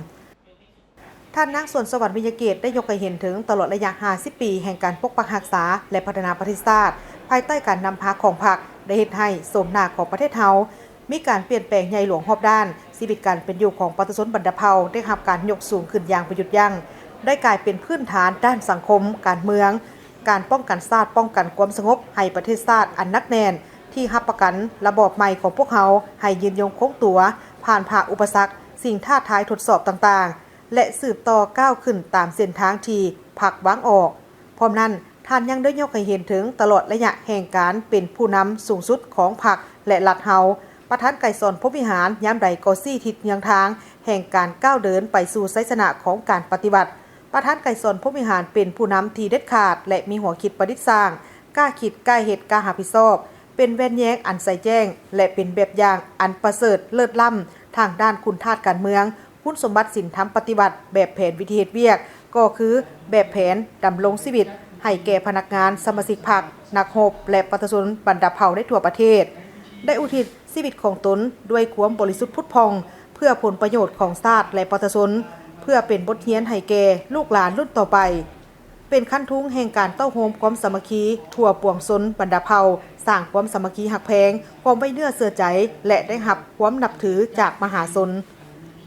ທ່ານນາງ ສວນສະຫວັນ ວິຍະເກດ ໄດ້ຍົກໃຫ້ເຫັນເຖິງຕະຫຼອດໄລຍະຫ້າສິບປີແຫ່ງການປົກປັກຮັກສາ ແລະ ພັດທະນາປະເທດຊາດ ພາຍໃຕ້ການນຳພາຂອງພັກ ໄດ້ເຮັດໃຫ້ໂສມໜ້າຂອງປະເທດເຮົາ ມີການປ່ຽນແປງໃຫຍ່ຫຼວງຮອບດ້ານ, ຊີວິດການເປັນຢູ່ຂອງປະຊາຊົນບັນດາເຜົ່າໄດ້ຮັບການຍົກສູງຂຶ້ນຢ່າງບໍ່ຢຸດຢັ້ງ, ໄດ້ກາຍເປັນພື້ນຖານດ້ານສັງຄົມ, ການເມືອງ, ການປ້ອງກັນຊາດ, ປ້ອງກັນຄວາມສະຫງົບໃຫ້ປະເທດຊາດອັນໜັກແໜ້ນ ທີ່ຮັບປະກັນລະບອບໃໝ່ຂອງພວກເຮົາໃຫ້ຍືນຍົງຄົງຕົວ, ຜ່ານຜ່າອຸປະສັກ, ສິ່ງທ້າທາຍທົດສອບຕ່າງໆ ແລະ ສືບຕໍ່ກ້າວຂຶ້ນຕາມເສັ້ນທາງທີ່ພັກວາງອອກ. ພ້ອມນັ້ນ, ທ່ານຍັງໄດ້ຍົກໃຫ້ເຫັນເຖິງຕະຫຼອດໄລຍະແຫ່ງການເປັນຜູ້ນຳສູງສຸດຂອງພັກ ແລະ ລັດເຮົາ, ປະທານໄກສອນ ພົມວິຫານ ຍາມໃດກໍຊີ້ທິດເຍືອງທາງແຫ່ງການກ້າວເດີນໄປສູ່ໄຊຊະນະຂອງການປະຕິວັດ. ປະທານໄກສອນ ພົມວິຫານ ເປັນຜູ້ນຳທີ່ເດັດຂາດ ແລະ ມີຫົວຄິດປະດິດສ້າງ, ກ້າຄິດ, ກ້າເຮັດ, ກ້າຮັບຜິດຊອບ, ເປັນແວ່ນແຍງອັນໃສແຈ້ງ ແລະ ເປັນແບບຢ່າງອັນປະເສີດເລີດລ້ຳທາງດ້ານຄຸນທາດການເມືອງ, ຄຸນສົມບັດສິນທຳປະຕິວັດ, ແບບແຜນວິທີເຮັດວຽກ ກໍຄືແບບແຜນດຳລົງຊີວິດໃຫ້ແກ່ພະນັກງານ, ສະມາຊິກພັກ, ນັກຮົບ ແລະ ປະຊາຊົນບັນດາເຜົ່າໃນທົ່ວປະເທດ. ໄດ້ອຸທິດຊີວິດຂອງຕົນດ້ວຍຄວາມບໍລິສຸດຜຸດຜ່ອງ ເພື່ອຜົນປະໂຫຍດຂອງຊາດ ແລະ ປະຊາຊົນ, ເພື່ອເປັນບົດຮຽນໃຫ້ແກ່ລູກຫຼານລຸ້ນຕໍ່ໄປ. ເປັນຄັນທຸງແຫ່ງການເຕົ້າໂຮມຄວາມສາມັກຄີທົ່ວປວງຊົນບັນດາເຜົ່າ, ສ້າງຄວາມສາມັກຄີຮັກແພງ, ຄວາມໄວ້ເນື້ອເຊື່ອໃຈ ແລະ ໄດ້ຮັບຄວາມນັບຖືຈາກມະຫາຊົນ.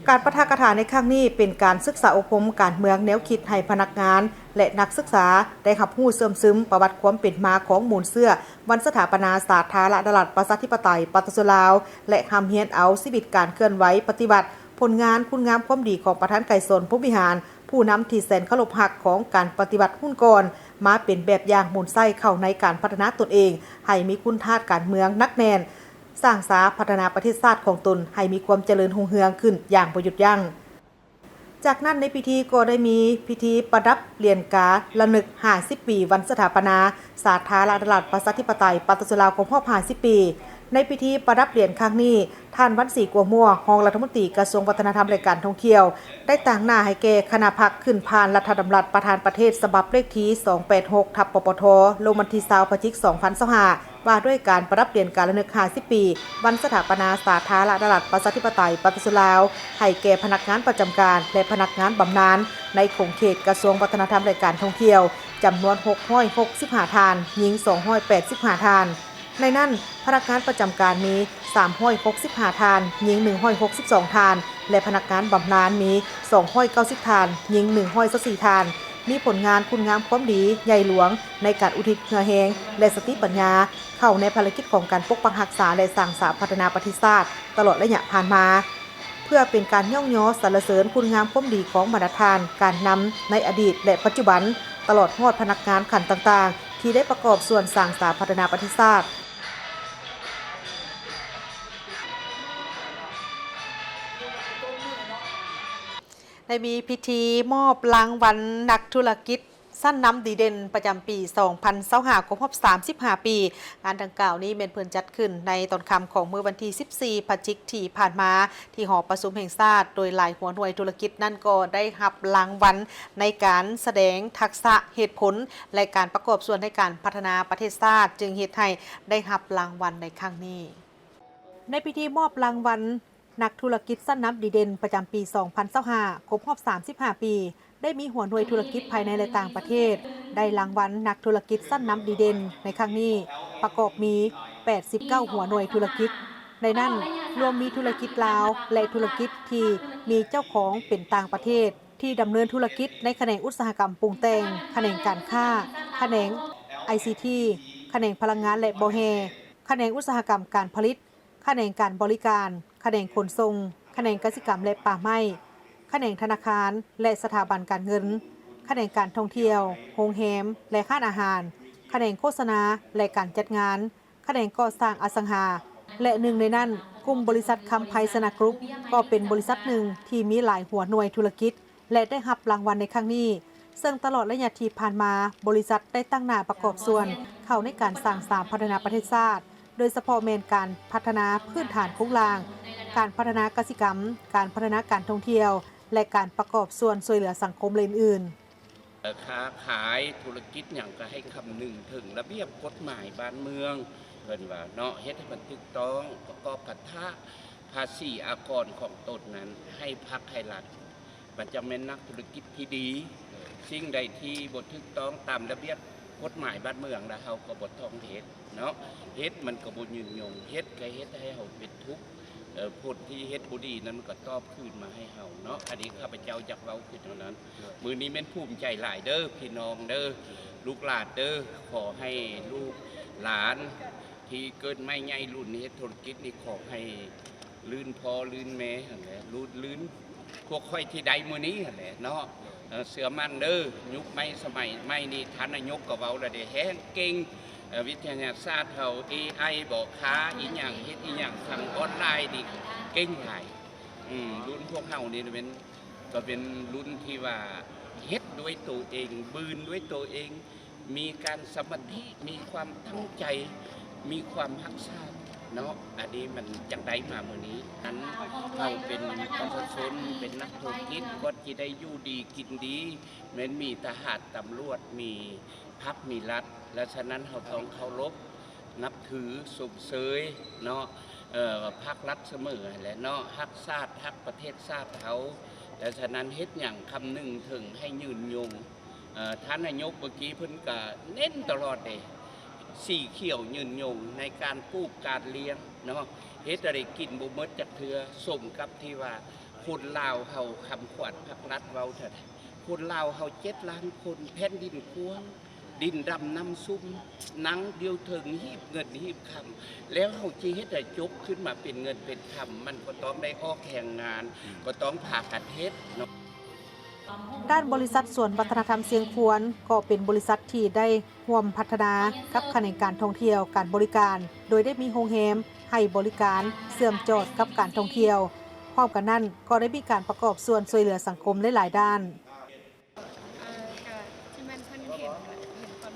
ການປາຖະກະຖາໃນຄັ້ງນີ້ເປັນການສຶກສາອົບຮົມການເມືອງແນວຄິດໃຫ້ພະນັກງານ ແລະ ນັກສຶກສາໄດ້ຮັບຮູ້ເຊື່ອມຊຶມປະຫວັດຄວາມເປັນມາຂອງມູນເຊື້ອວັນສະຖາປະນາສາທາລະນະລັດ ປະຊາທິປະໄຕ ປະຊາຊົນລາວ ແລະ ຮ່ຳຮຽນເອົາຊີວິດການເຄື່ອນໄຫວປະຕິວັດ, ຜົນງານຄຸນງາມຄວາມດີຂອງປະທານໄກສອນ ພົມວິຫານ, ຜູ້ນຳທີ່ແສນເຄົາລົບຮັກຂອງການປະຕິວັດຮຸ່ນກ່ອນ, ມາເປັນແບບຢ່າງໝູນໃຊ້ເຂົ້າໃນການພັດທະນາຕົນເອງໃຫ້ມີຄຸນທາດການເມືອງໜັກແໜ້ນ, ສ້າງສາພັດທະນາປະເທດຊາດຂອງຕົນໃຫ້ມີຄວາມຈະເລີນຮຸ່ງເຮືອງຂຶ້ນຢ່າງບໍ່ຢຸດຢັ້ງ. ຈາກນັ້ນໃນພິທີກໍໄດ້ມີພິທີປະດັບຫຼຽນກາລະນຶກຫ້າສິບປີວັນສະຖາປະນາສາທາລະນະລັດ ປະຊາທິປະໄຕ ປະຊາຊົນລາວ ຄົບຮອບຫ້າສິບປີ. ໃນພິທີປະດັບຫຼຽນຄັ້ງນີ້, ທ່ານ ວັນສີ ກົວມົວ ຮອງລັດຖະມົນຕີກະຊວງວັດທະນະທຳ ແລະ ການທ່ອງທ່ຽວ ໄດ້ຕາງໜ້າໃຫ້ແກ່ຄະນະພັກຂຶ້ນຜ່ານລັດຖະດຳລັດປະທານປະເທດສະບັບເລກທີສອງແປດຫົກ ທັບ ປປທ ລົງວັນທີຊາວ ພະຈິກ ສອງພັນຊາວຫ້າ ວ່າດ້ວຍການປະດັບຫຼຽນກາລະນຶກຫ້າສິບປີ ວັນສະຖາປະນາສາທາລະນະລັດ ປະຊາທິປະໄຕ ປະຊາຊົນລາວ ໃຫ້ແກ່ພະນັກງານປະຈຳການ ແລະ ພະນັກງານບຳນານ ໃນຂົງເຂດກະຊວງວັດທະນະທຳ ແລະ ການທ່ອງທ່ຽວ ຈຳນວນຫົກຮ້ອຍຫົກສິບຫ້າທ່ານ, ຍິງສອງຮ້ອຍແປດສິບຫ້າທ່ານ. ໃນນັ້ນ, ພະນັກງານປະຈຳການມີສາມຮ້ອຍຫົກສິບຫ້າທ່ານ, ຍິງໜຶ່ງຮ້ອຍຫົກສິບສອງທ່ານ ແລະ ພະນັກງານບຳນານມີສອງຮ້ອຍເກົ້າສິບທ່ານ, ຍິງໜຶ່ງຮ້ອຍຊາວສີ່ທ່ານ, ມີຜົນງານຄຸນງາມຄວາມດີໃຫຍ່ຫຼວງໃນການອຸທິດເຫື່ອແຮງ ແລະ ສະຕິປັນຍາເຂົ້າໃນພາລະກິດຂອງການປົກປັກຮັກສາ ແລະ ສ້າງສາພັດທະນາປະເທດຊາດຕະຫຼອດໄລຍະຜ່ານມາ. ເພື່ອເປັນການຍ້ອງຍໍສັນລະເສີນຄຸນງາມຄວາມດີຂອງບັນດາທ່ານການນຳໃນອະດີດ ແລະ ປັດຈຸບັນ, ຕະຫຼອດຮອດພະນັກງານຂັ້ນຕ່າງໆ ທີ່ໄດ້ປະກອບສ່ວນສ້າງສາພັດທະນາປະເທດຊາດ. ໄດ້ມີພິທີມອບລາງວັນນັກທຸລະກິດ ຊັ້ນນຳດີເດັ່ນປະຈຳປີສອງພັນຊາວຫ້າ ຄົບຮອບສາມສິບຫ້າປີ. ງານດັ່ງກ່າວນີ້ແມ່ນເພິ່ນຈັດຂຶ້ນໃນຕອນຄ່ຳຂອງມື້ວັນທີສິບສີ່ ພະຈິກທີ່ຜ່ານມາ ທີ່ຫໍປະຊຸມແຫ່ງຊາດ, ໂດຍຫຼາຍຫົວໜ່ວຍທຸລະກິດນັ້ນກໍໄດ້ຮັບລາງວັນໃນການສະແດງທັກສະ, ເຫດຜົນ ແລະ ການປະກອບສ່ວນໃນການພັດທະນາປະເທດຊາດ, ຈຶ່ງເຮັດໃຫ້ໄດ້ຮັບລາງວັນໃນຄັ້ງນີ້. ໃນພິທີມອບລາງວັນ ນັກທຸລະກິດຊັ້ນນຳດີເດັ່ນປະຈຳປີສອງພັນຊາວຫ້າ ຄົບຮອບສາມສິບຫ້າປີ, ໄດ້ມີຫົວໜ່ວຍທຸລະກິດພາຍໃນ ແລະ ຕ່າງປະເທດ ໄດ້ລາງວັນນັກທຸລະກິດຊັ້ນນຳດີເດັ່ນໃນຄັ້ງນີ້ ປະກອບມີແປດສິບເກົ້າຫົວໜ່ວຍທຸລະກິດ. ໃນນັ້ນລວມມີທຸລະກິດລາວ ແລະ ທຸລະກິດທີ່ມີເຈົ້າຂອງເປັນຕ່າງປະເທດ ທີ່ດຳເນີນທຸລະກິດໃນຂະແໜງອຸດສາຫະກຳປຸງແຕ່ງ, ຂະແໜງການຄ້າ, ຂະແໜງໄອຊີທີ, ຂະແໜງພະລັງງານ ແລະ ບໍ່ແຮ່, ຂະແໜງອຸດສາຫະກຳການຜະລິດ, ຂະແໜງການບໍລິການ, ຂະແໜງຂົນສົ່ງ, ຂະແໜງກະສິກຳ ແລະ ປ່າໄມ້, ຂະແໜງທະນາຄານ ແລະ ສະຖາບັນການເງິນ, ຂະແໜງການທ່ອງທ່ຽວ, ໂຮງແຮມ ແລະ ຮ້ານອາຫານ, ຂະແໜງໂຄສະນາ ແລະ ການຈັດງານ, ຂະແໜງກໍ່ສ້າງອະສັງຫາ ແລະ ໜຶ່ງໃນນັ້ນ, ກຸ່ມບໍລິສັດຄຳໄພຊະນະກຣຸບ ກໍເປັນບໍລິສັດໜຶ່ງທີ່ມີຫຼາຍຫົວໜ່ວຍທຸລະກິດ ແລະ ໄດ້ຮັບລາງວັນໃນຄັ້ງນີ້, ເຊິ່ງຕະຫຼອດໄລຍະທີ່ຜ່ານມາ, ບໍລິສັດໄດ້ຕັ້ງໜ້າປະກອບສ່ວນເຂົ້າໃນການສ້າງສາມພັດທະນາປະເທດຊາດ, ໂດຍສະເພາະແມ່ນການພັດທະນາພື້ນຖານໂຄງລ່າງ, ການພັດທະນາກະສິກຳ, ການພັດທະນາການທ່ອງທ່ຽວ ແລະ ການປະກອບສ່ວນຊ່ວຍເຫຼືອສັງຄົມ ແລະ ອື່ນໆ. ເອີ ຄ້າຂາຍທຸລະກິດຫຍັງກໍໃຫ້ຄຳນຶງເຖິງລະບຽບກົດໝາຍບ້ານເມືອງ ເພິ່ນວ່າເນາະ, ເຮັດໃຫ້ມັນຖືກຕ້ອງ, ປະກອບພັດທະພາສີອາກອນຂອງຕົນນັ້ນໃຫ້ພັກໃຫ້ລັດ, ມັນຈະແມ່ນນັກທຸລະກິດທີ່ດີ. ເອີ ສິ່ງໃດທີ່ບໍ່ຖືກຕ້ອງຕາມລະບຽບກົດໝາຍບ້ານເມືອງ ແລ້ວເຮົາກໍບໍ່ຕ້ອງເຮັດເນາະ, ເຮັດມັນກໍບໍ່ຍືນຍົງ, ເຮັດກໍເຮັດໃຫ້ເຮົາເປັນທຸກ. ເອີ ຜົນທີ່ເຮັດບໍ່ດີນັ້ນ ມັນກໍຕອບຄືນມາໃຫ້ເຮົາເນາະ. ອັນນີ້ຂ້າພະເຈົ້າຢາກເວົ້າຄືເທົ່ານັ້ນ. ມື້ນີ້ແມ່ນພູມໃຈຫຼາຍເດີພີ່ນ້ອງເດີ ລູກຫຼານເດີ, ຂໍໃຫ້ລູກຫຼານທີ່ເກີດໃໝ່ໃຫຍ່ລຸ້ນເຮັດທຸລະກິດນີ້ ຂໍໃຫ້ລື່ນພໍ່ລື່ນແມ່ຫັ້ນແຫຼະ, ລຸ້ນ ລື່ນພວກຂ້ອຍທີ່ໄດ້ມື້ນີ້ຫັ້ນແຫຼະເນາະ. ເອີ ເຊື່ອໝັ້ນເດີ, ຍຸກໃໝ່ສະໄໝໃໝ່ນີ້ ທ່ານນາຍົກກໍເວົ້າແລ້ວເດ້, ແຮງເກັ່ງ. ເອີ ວິທະຍາສາດເຮົາ ເອໄອ ບໍ ຄ່າອີ່ຫຍັງ ເຮັດອີ່ຫຍັງທາງອອນລາຍນີ້ເກັ່ງຫຼາຍ. ອືມ ລຸ້ນພວກເຮົານີ້ແມ່ນ ກໍເປັນລຸ້ນທີ່ວ່າເຮັດດ້ວຍໂຕເອງ, ບືນດ້ວຍໂຕເອງ, ມີການສະມາທິ, ມີຄວາມຕັ້ງໃຈ, ມີຄວາມຮັກຊາດເນາະ. ອັນນີ້ມັນຈັ່ງໄດ້ມາມື້ນີ້. ອັນເຮົາເປັນປະຊາຊົນ, ເປັນນັກທຸລະກິດ, ກໍຊິໄດ້ຢູ່ດີກິນດີ, ແມ່ນມີທະຫານ, ຕຳຫຼວດ, ມີພັກ, ມີລັດ, ແລະ ສະນັ້ນເຮົາຕ້ອງເຄົາລົບ ນັບຖື ຊົມເຊີຍເນາະ ເອີ ພັກລັດສະເໝີຫັ້ນແຫຼະເນາະ, ຮັກຊາດ ຮັກປະເທດຊາດເຮົາ. ແລະ ສະນັ້ນເຮັດຫຍັງຄຳນຶງເຖິງໃຫ້ຍືນຍົງ. ເອີ ທ່ານນາຍົກເມື່ອກີ້ເພິ່ນກະເນັ້ນຕະຫຼອດເດ້, ສີຂຽວຍືນຍົງໃນການປູກການລ້ຽງເນາະ, ເຮັດໃຫ້ໄດ້ກິນບໍ່ໝົດຈັກເທື່ອ. ສົມກັບທີ່ວ່າຄົນລາວເຮົາ ຄຳຂວັນພັກລັດເວົ້າເທົ່າໃດ, ຄົນລາວເຮົາເຈັດລ້ານຄົນ, ແຜ່ນດິນກວ້າງ ດິນດຳນ້ຳຊຸ່ມ, ນັ່ງດຽວເທິງ ຮີບເງິນຮີບຄຳ, ແລ້ວເຮົາຊິເຮັດໃຫ້ຈົກຂຶ້ນມາເປັນເງິນເປັນຄຳ, ມັນກໍຕ້ອງໄດ້ອອກແຮງງານ, ກໍຕ້ອງພາກັນເຮັດເນາະ. ດ້ານບໍລິສັດສວນວັດທະນະທຳຊຽງຂວນ ກໍເປັນບໍລິສັດທີ່ໄດ້ຮ່ວມພັດທະນາກັບຂະແໜງການທ່ອງທ່ຽວການບໍລິການ, ໂດຍໄດ້ມີໂຮງແຮມໃຫ້ບໍລິການເຊື່ອມຈອດກັບການທ່ອງທ່ຽວ. ພ້ອມກັນນັ້ນ ກໍໄດ້ມີການປະກອບສ່ວນຊ່ວຍເຫຼືອສັງຄົມໃນຫຼາຍດ້ານ. ເອີ ກະທີ່ແມ່ນເພິ່ນເຫັນ ເຫັນຄວາມ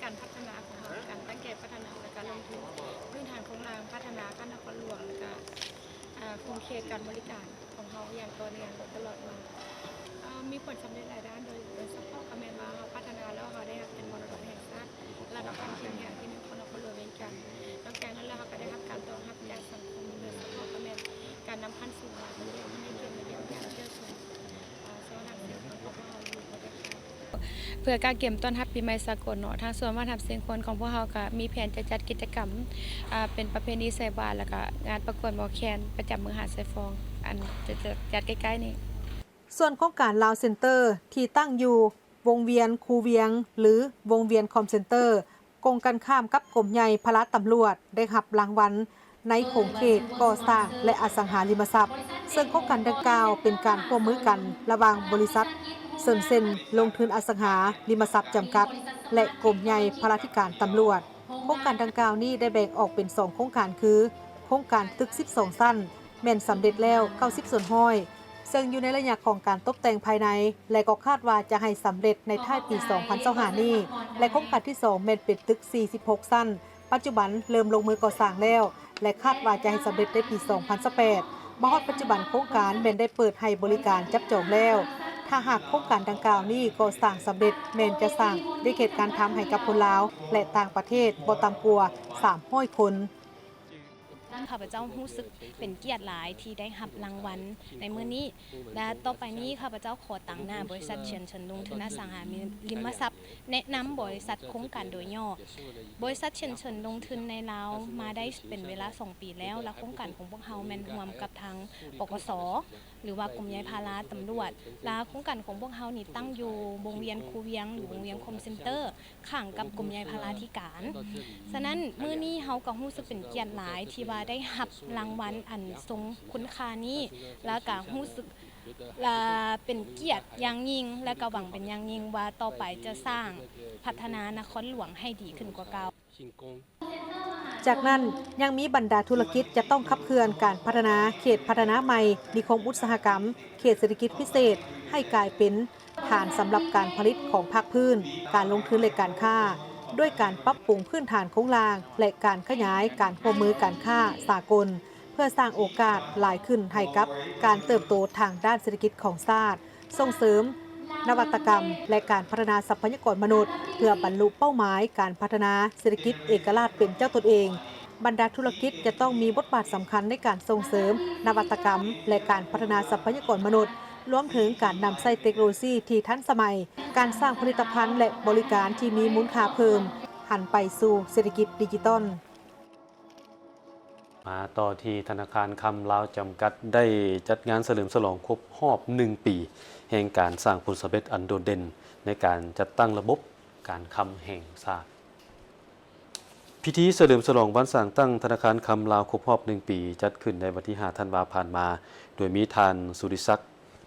ການພັດທະນາຂອງເຮົາ, ການຕັ້ງໃຈພັດທະນາ ແລະ ການລົງທຶນພື້ນຖານໂຄງລ່າງ, ພັດທະນາການນະຄອນຫຼວງ ແລະ ກະ ເອີ ຂົງເຂດການບໍລິການຂອງເຮົາຢ່າງຕໍ່ເນື່ອງຕະຫຼອດມາ. ເອີ ມີຜົນສຳເລັດຫຼາຍດ້ານ, ໂດຍ ໂດຍສະເພາະກໍແມ່ນວ່າເຮົາພັດທະນາແລ້ວ ເຮົາໄດ້ຮັບເປັນມໍລະດົກແຫ່ງຊາດລະດັບຂັ້ນເຂດແຫ່ງທີໜຶ່ງຂອງນະຄອນຫຼວງວຽງຈັນ. ນອກຈາກນັ້ນແລ້ວ ເຮົາກໍໄດ້ຮັບການຕ້ອນຮັບຈາກສັງຄົມ, ໂດຍສະເພາະກໍແມ່ນການນຳຂັ້ນສູງຫຼາຍປະເທດ ໃຫ້ກຽດມາຢ້ຽມຢາມເທື່ອຊົມ ເພື່ອກະກຽມຕ້ອນຮັບປີໃໝ່ສາກົນເນາະ, ທາງສວນວັດທະນະທຳຊຽງຂວນຂອງພວກເຮົາກະມີແຜນຈະຈັດກິດຈະກຳ ອາ ເປັນປະເພນີໃສ່ບາດ ແລ້ວກະງານປະກວດໝໍແຄນປະຈຳເມືອງຫາດຊາຍຟອງ ອັນຈະ ຈະຈັດໃກ້ໆນີ້. ສ່ວນໂຄງການລາວເຊັນເຕີ ທີ່ຕັ້ງຢູ່ວົງວຽນຄູວຽງ ຫຼື ວົງວຽນຄອມເຊັນເຕີ ກົງກັນຂ້າມກັບກົມໃຫຍ່ພະລາຕຳຫຼວດ ໄດ້ຮັບລາງວັນໃນຂົງເຂດກໍ່ສ້າງ ແລະ ອະສັງຫາລິມະຊັບ, ເຊິ່ງໂຄງການດັ່ງກ່າວເປັນການຮ່ວມມືກັນລະຫວ່າງບໍລິສັດເຊິນເຊັນລົງທຶນອະສັງຫາລິມະຊັບຈຳກັດ ແລະ ກົມໃຫຍ່ພະລາທິການຕຳຫຼວດ. ໂຄງການດັ່ງກ່າວນີ້ໄດ້ແບ່ງອອກເປັນສອງໂຄງການຄື ໂຄງການຕຶກສິບສອງຊັ້ນ ແມ່ນສຳເລັດແລ້ວເກົ້າສິບສ່ວນຮ້ອຍ ເຊິ່ງຢູ່ໃນໄລຍະຂອງການຕົກແຕ່ງພາຍໃນ ແລະ ກໍຄາດວ່າຈະໃຫ້ສຳເລັດໃນທ້າຍປີສອງພັນຊາວຫ້ານີ້ ແລະ ໂຄງການທີສອງແມ່ນເປັນຕຶກສີ່ສິບຫົກຊັ້ນ, ປັດຈຸບັນເລີ່ມລົງມືກໍ່ສ້າງແລ້ວ ແລະ ຄາດວ່າຈະໃຫ້ສຳເລັດໃນປີສອງພັນຊາວແປດ. ມາຮອດປັດຈຸບັນໂຄງການແມ່ນໄດ້ເປີດໃຫ້ບໍລິການຈັບຈອງແລ້ວ. ຖ້າຫາກໂຄງການດັ່ງກ່າວນີ້ກໍ່ສ້າງສຳເລັດ ແມ່ນຈະສ້າງວຽກເຮັດງານທຳໃຫ້ກັບຄົນລາວ ແລະ ຕ່າງປະເທດບໍ່ຕ່ຳກວ່າສາມຮ້ອຍຄົນ. ຂ້າພະເຈົ້າຮູ້ສຶກເປັນກຽດຫຼາຍທີ່ໄດ້ຮັບລາງວັນໃນມື້ນີ້ ແລະ ຕໍ່ໄປນີ້ຂ້າພະເຈົ້າຂໍຕາງໜ້າບໍລິສັດເຊິນເຊັນລົງທຶນອະສັງຫາລິມະຊັບ ແນະນຳບໍລິສັດໂຄງການໂດຍຫຍໍ້. ບໍລິສັດເຊິນເຊີນລົງທຶນໃນລາວມາໄດ້ເປັນເວລາສອງປີແລ້ວ ແລະ ໂຄງການຂອງພວກເຮົາແມ່ນຮ່ວມກັບທາງ ປກສ ຫຼືວ່າກົມໃຫຍ່ພາລາຕຳຫຼວດ ແລະ ໂຄງການຂອງພວກເຮົານີ້ຕັ້ງຢູ່ວົງວຽນຄູວຽງ ຫຼື ວົງວຽນຄອມເຊັນເຕີ ຂ້າງກັບກົມໃຫຍ່ພາລາທິການ. ສະນັ້ນ ມື້ນີ້ເຮົາກໍຮູ້ສຶກເປັນກຽດຫຼາຍທີ່ວ່າໄດ້ຮັບລາງວັນອັນຊົງຄຸນຄ່ານີ້ ແລະ ກໍຮູ້ສຶກ ລະເປັນກຽດຢ່າງຍິ່ງ ແລະ ກະຫວັງເປັນຢ່າງຍິ່ງວ່າຕໍ່ໄປຈະສ້າງພັດທະນານະຄອນຫຼວງໃຫ້ດີຂຶ້ນກວ່າເກົ່າ. ຈາກນັ້ນ ຍັງມີບັນດາທຸລະກິດຈະຕ້ອງຂັບເຄື່ອນການພັດທະນາເຂດພັດທະນາໃໝ່ ນິຄົມອຸດສາຫະກຳ, ເຂດເສດຖະກິດພິເສດ ໃຫ້ກາຍເປັນຖານສຳລັບການຜະລິດຂອງພາກພື້ນ, ການລົງທຶນ ແລະ ການຄ້າ, ດ້ວຍການປັບປຸງພື້ນຖານໂຄງລ່າງ ແລະ ການຂະຫຍາຍການຮ່ວມມືການຄ້າສາກົນ ເພື່ອສ້າງໂອກາດຫຼາຍຂຶ້ນໃຫ້ກັບການເຕີບໂຕທາງດ້ານເສດຖະກິດຂອງຊາດ, ສົ່ງເສີມນະວັດຕະກຳ ແລະ ການພັດທະນາຊັບພະຍາກອນມະນຸດ ເພື່ອບັນລຸເປົ້າໝາຍການພັດທະນາເສດຖະກິດເອກະລາດເປັນເຈົ້າຕົນເອງ. ບັນດາທຸລະກິດຈະຕ້ອງມີບົດບາດສຳຄັນໃນການສົ່ງເສີມນະວັດຕະກຳ ແລະ ການພັດທະນາຊັບພະຍາກອນມະນຸດ, ລວມເຖິງການນຳໃຊ້ເຕັກໂນໂລຊີທີ່ທັນສະໄໝ, ການສ້າງຜະລິດຕະພັນ ແລະ ບໍລິການທີ່ມີມູນຄ່າເພີ່ມ, ຫັນໄປສູ່ເສດຖະກິດດິຈິຕອນ. ມາຕໍ່ທີ່ທະນາຄານຄຳລາວຈຳກັດ ໄດ້ຈັດງານສະເຫຼີມສະຫຼອງຄົບຮອບໜຶ່ງປີ ແຫ່ງການສ້າງຜົນສຳເລັດອັນໂດດເດັ່ນໃນການຈັດຕັ້ງລະບົບການຄຳແຫ່ງຊາດ. ພິທີສະເຫຼີມສະຫຼອງວັນສ້າງຕັ້ງທະນາຄານຄຳລາວຄົບຮອບໜຶ່ງປີ ຈັດຂຶ້ນໃນວັນທີຫ້າ ທັນວາຜ່ານມາ, ໂດຍມີທ່ານ ສຸລິສັກ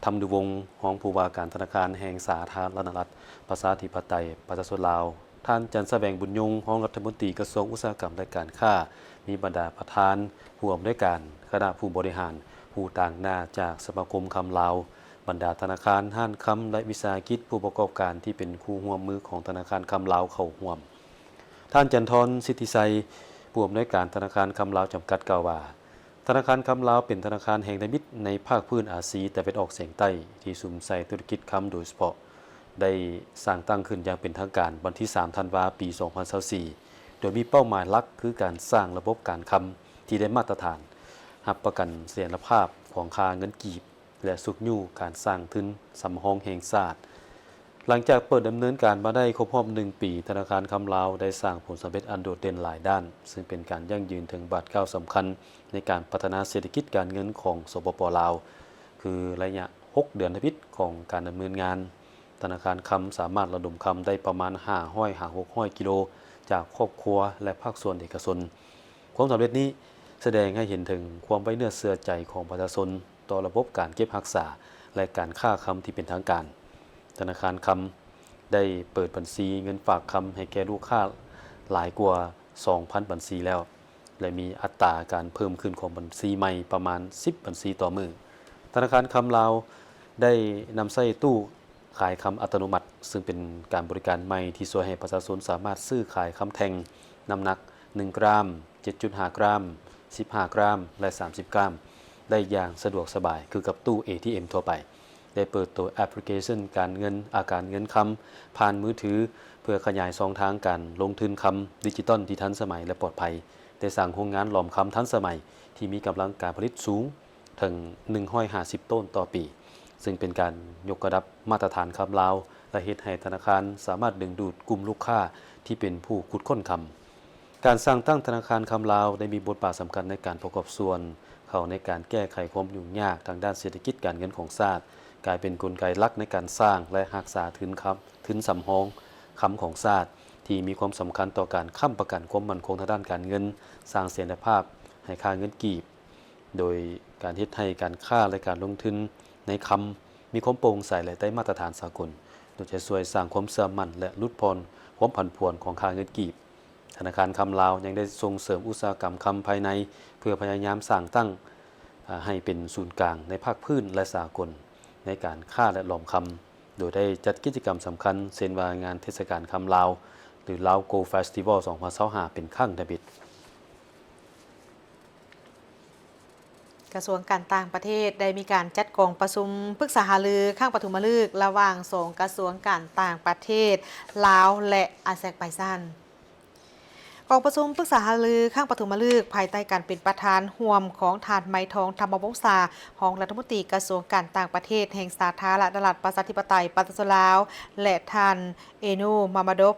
ທຳນຸວົງ ຮອງຜູ້ວ່າການທະນາຄານແຫ່ງສາທາລະນະລັດ ປະຊາທິປະໄຕ ປະຊາຊົນລາວ, ທ່ານ ຈັນສະແຫວງ ບຸນຍົງ ຮອງລັດຖະມົນຕີກະຊວງອຸດສາຫະກຳ ແລະ ການຄ້າ, ມີບັນດາປະທານ, ຜູ້ອຳນວຍການ, ຄະນະຜູ້ບໍລິຫານ, ຜູ້ຕາງໜ້າຈາກສະມາຄົມຄຳລາວ, ບັນດາທະນາຄານ, ຮ້ານຄຳ ແລະ ວິສາຫະກິດຜູ້ປະກອບການທີ່ເປັນຄູ່ຮ່ວມມືຂອງທະນາຄານຄຳລາວເຂົ້າຮ່ວມ. ທ່ານ ຈັນທອນ ສິດທິໄຊ ຜູ້ອຳນວຍການທະນາຄານຄຳລາວຈຳກັດ ກ່າວວ່າ ທະນາຄານຄຳລາວເປັນທະນາຄານແຫ່ງທຳອິດໃນພາກພື້ນອາຊີຕາເວັນອອກສຽງໃຕ້ ທີ່ສຸມໃສ່ທຸລະກິດຄຳໂດຍສະເພາະ, ໄດ້ສ້າງຕັ້ງຂຶ້ນຢ່າງເປັນທາງການວັນທີສາມ ທັນວາ ປີສອງພັນຊາວສີ່ ໂດຍມີເປົ້າໝາຍຫຼັກຄືການສ້າງລະບົບການຄຳທີ່ໄດ້ມາດຕະຖານ, ຮັບປະກັນສະຖຽນລະພາບຂອງຄ່າເງິນກີບ ແລະ ຊຸກຍູ້ການສ້າງທຶນສຳຮອງແຫ່ງຊາດ. ຫຼັງຈາກເປີດດຳເນີນການມາໄດ້ຄົບຮອບໜຶ່ງປີ, ທະນາຄານຄຳລາວໄດ້ສ້າງຜົນສຳເລັດອັນໂດດເດັ່ນຫຼາຍດ້ານ, ເຊິ່ງເປັນການຢັ້ງຢືນເຖິງບາດກ້າວສຳຄັນໃນການພັດທະນາເສດຖະກິດການເງິນຂອງ ສປປ ລາວ, ຄືໄລຍະຫົກເດືອນທຳອິດຂອງການດຳເນີນງານ, ທະນາຄານຄຳສາມາດລະດົມຄຳໄດ້ປະມານຫ້າຮ້ອຍຫາຫົກຮ້ອຍກິໂລ ຈາກຄອບຄົວ ແລະ ພາກສ່ວນເອກະຊົນ. ຄວາມສຳເລັດນີ້ສະແດງໃຫ້ເຫັນເຖິງຄວາມໄວ້ເນື້ອເຊື່ອໃຈຂອງປະຊາຊົນຕໍ່ລະບົບການເກັບຮັກສາ ແລະ ການຄ້າຄຳທີ່ເປັນທາງການ. ທະນາຄານຄຳໄດ້ເປີດບັນຊີເງິນຝາກຄຳໃຫ້ແກ່ລູກຄ້າຫຼາຍກວ່າສອງພັນບັນຊີແລ້ວ ແລະ ມີອັດຕາການເພີ່ມຂຶ້ນຂອງບັນຊີໃໝ່ປະມານສິບບັນຊີຕໍ່ມື້. ທະນາຄານຄຳລາວໄດ້ນຳໃຊ້ຕູ້ ຂາຍຄຳອັດຕະໂນມັດ, ເຊິ່ງເປັນການບໍລິການໃໝ່ທີ່ຊ່ວຍໃຫ້ປະຊາຊົນສາມາດຊື້ຂາຍຄຳແທ່ງນ້ຳໜັກໜຶ່ງກຣາມ, ເຈັດຈຸດຫ້າກຣາມ, ສິບຫ້າກຣາມ ແລະ ສາມສິບກຣາມ ໄດ້ຢ່າງສະດວກສະບາຍຄືກັບຕູ້ ເອທີເອັມ ທົ່ວໄປ. ໄດ້ເປີດໂຕແອັບພລິເຄຊັນການເງິນ, ອາ, ການເງິນຄຳຜ່ານມືຖື ເພື່ອຂະຫຍາຍຊ່ອງທາງການລົງທຶນຄຳດິຈິຕອນທີ່ທັນສະໄໝ ແລະ ປອດໄພ. ໄດ້ສ້າງໂຮງງານຫຼອມຄຳທັນສະໄໝທີ່ມີກຳລັງການຜະລິດສູງ ເຖິງໜຶ່ງຮ້ອຍຫ້າສິບໂຕນຕໍ່ປີ, ເຊິ່ງເປັນການຍົກລະດັບມາດຕະຖານຄຳລາວ ແລະ ເຮັດໃຫ້ທະນາຄານສາມາດດຶງດູດກຸ່ມລູກຄ້າທີ່ເປັນຜູ້ຂຸດຄົ້ນຄຳ. ການສ້າງຕັ້ງທະນາຄານຄຳລາວໄດ້ມີບົດບາດສຳຄັນໃນການປະກອບສ່ວນເຂົ້າໃນການແກ້ໄຂຄວາມຫຍຸ້ງຍາກທາງດ້ານເສດຖະກິດການເງິນຂອງຊາດ, ກາຍເປັນກົນໄກຫຼັກໃນການສ້າງ ແລະ ຮັກສາທຶນຄຳ, ທຶນສຳຮອງຄຳຂອງຊາດ ທີ່ມີຄວາມສຳຄັນຕໍ່ການຄ້ຳປະກັນຄວາມໝັ້ນຄົງທາງດ້ານການເງິນ, ສ້າງສະຖຽນລະພາບໃຫ້ຄ່າເງິນກີບ, ໂດຍການເຮັດໃຫ້ການຄ້າ ແລະ ການລົງທຶນໃນຄຳມີຄວາມໂປ່ງໃສ ແລະ ໄດ້ມາດຕະຖານສາກົນ, ໂດຍຈະຊ່ວຍສ້າງຄວາມເຊື່ອໝັ້ນ ແລະ ຫຼຸດຜ່ອນຄວາມຜັນຜວນຂອງຄ່າເງິນກີບ. ທະນາຄານຄຳລາວຍັງໄດ້ສົ່ງເສີມອຸດສາຫະກຳຄຳພາຍໃນ ເພື່ອພະຍາຍາມສ້າງຕັ້ງ ອາ ໃຫ້ເປັນສູນກາງໃນພາກພື້ນ ແລະ ສາກົນໃນການຄ້າ ແລະ ຫຼອມຄຳ, ໂດຍໄດ້ຈັດກິດຈະກຳສຳຄັນ ເຊັ່ນວ່າ ງານເທດສະການຄຳລາວ ຫຼື Lao Gold Festival ສອງພັນຊາວຫ້າ ເປັນຄັ້ງທຳອິດ. ກະຊວງການຕ່າງປະເທດໄດ້ມີການຈັດກອງປະຊຸມປຶກສາຫາລືຄັ້ງປະຖົມມະລຶກ ລະຫວ່າງສອງກະຊວງການຕ່າງປະເທດ ລາວ ແລະ ອາເຊກໄບຊານ. ກ ກອງປະຊຸມປຶກສາຫາລືຄັ້ງປະຖົມມະລຶກ ພາຍໃຕ້ການເປັນປະທານຮ່ວມຂອງທ່ານ ໄມທອງ ທຳມະວົງສາ ຮອງລັດຖະມົນຕີກະຊວງການຕ່າງປະເທດແຫ່ງສາທາລະນະລັດປະຊາທິປະໄຕປະຊາຊົນລາວ ແລະ ທ່ານ ເອນູ ມາມາດົບ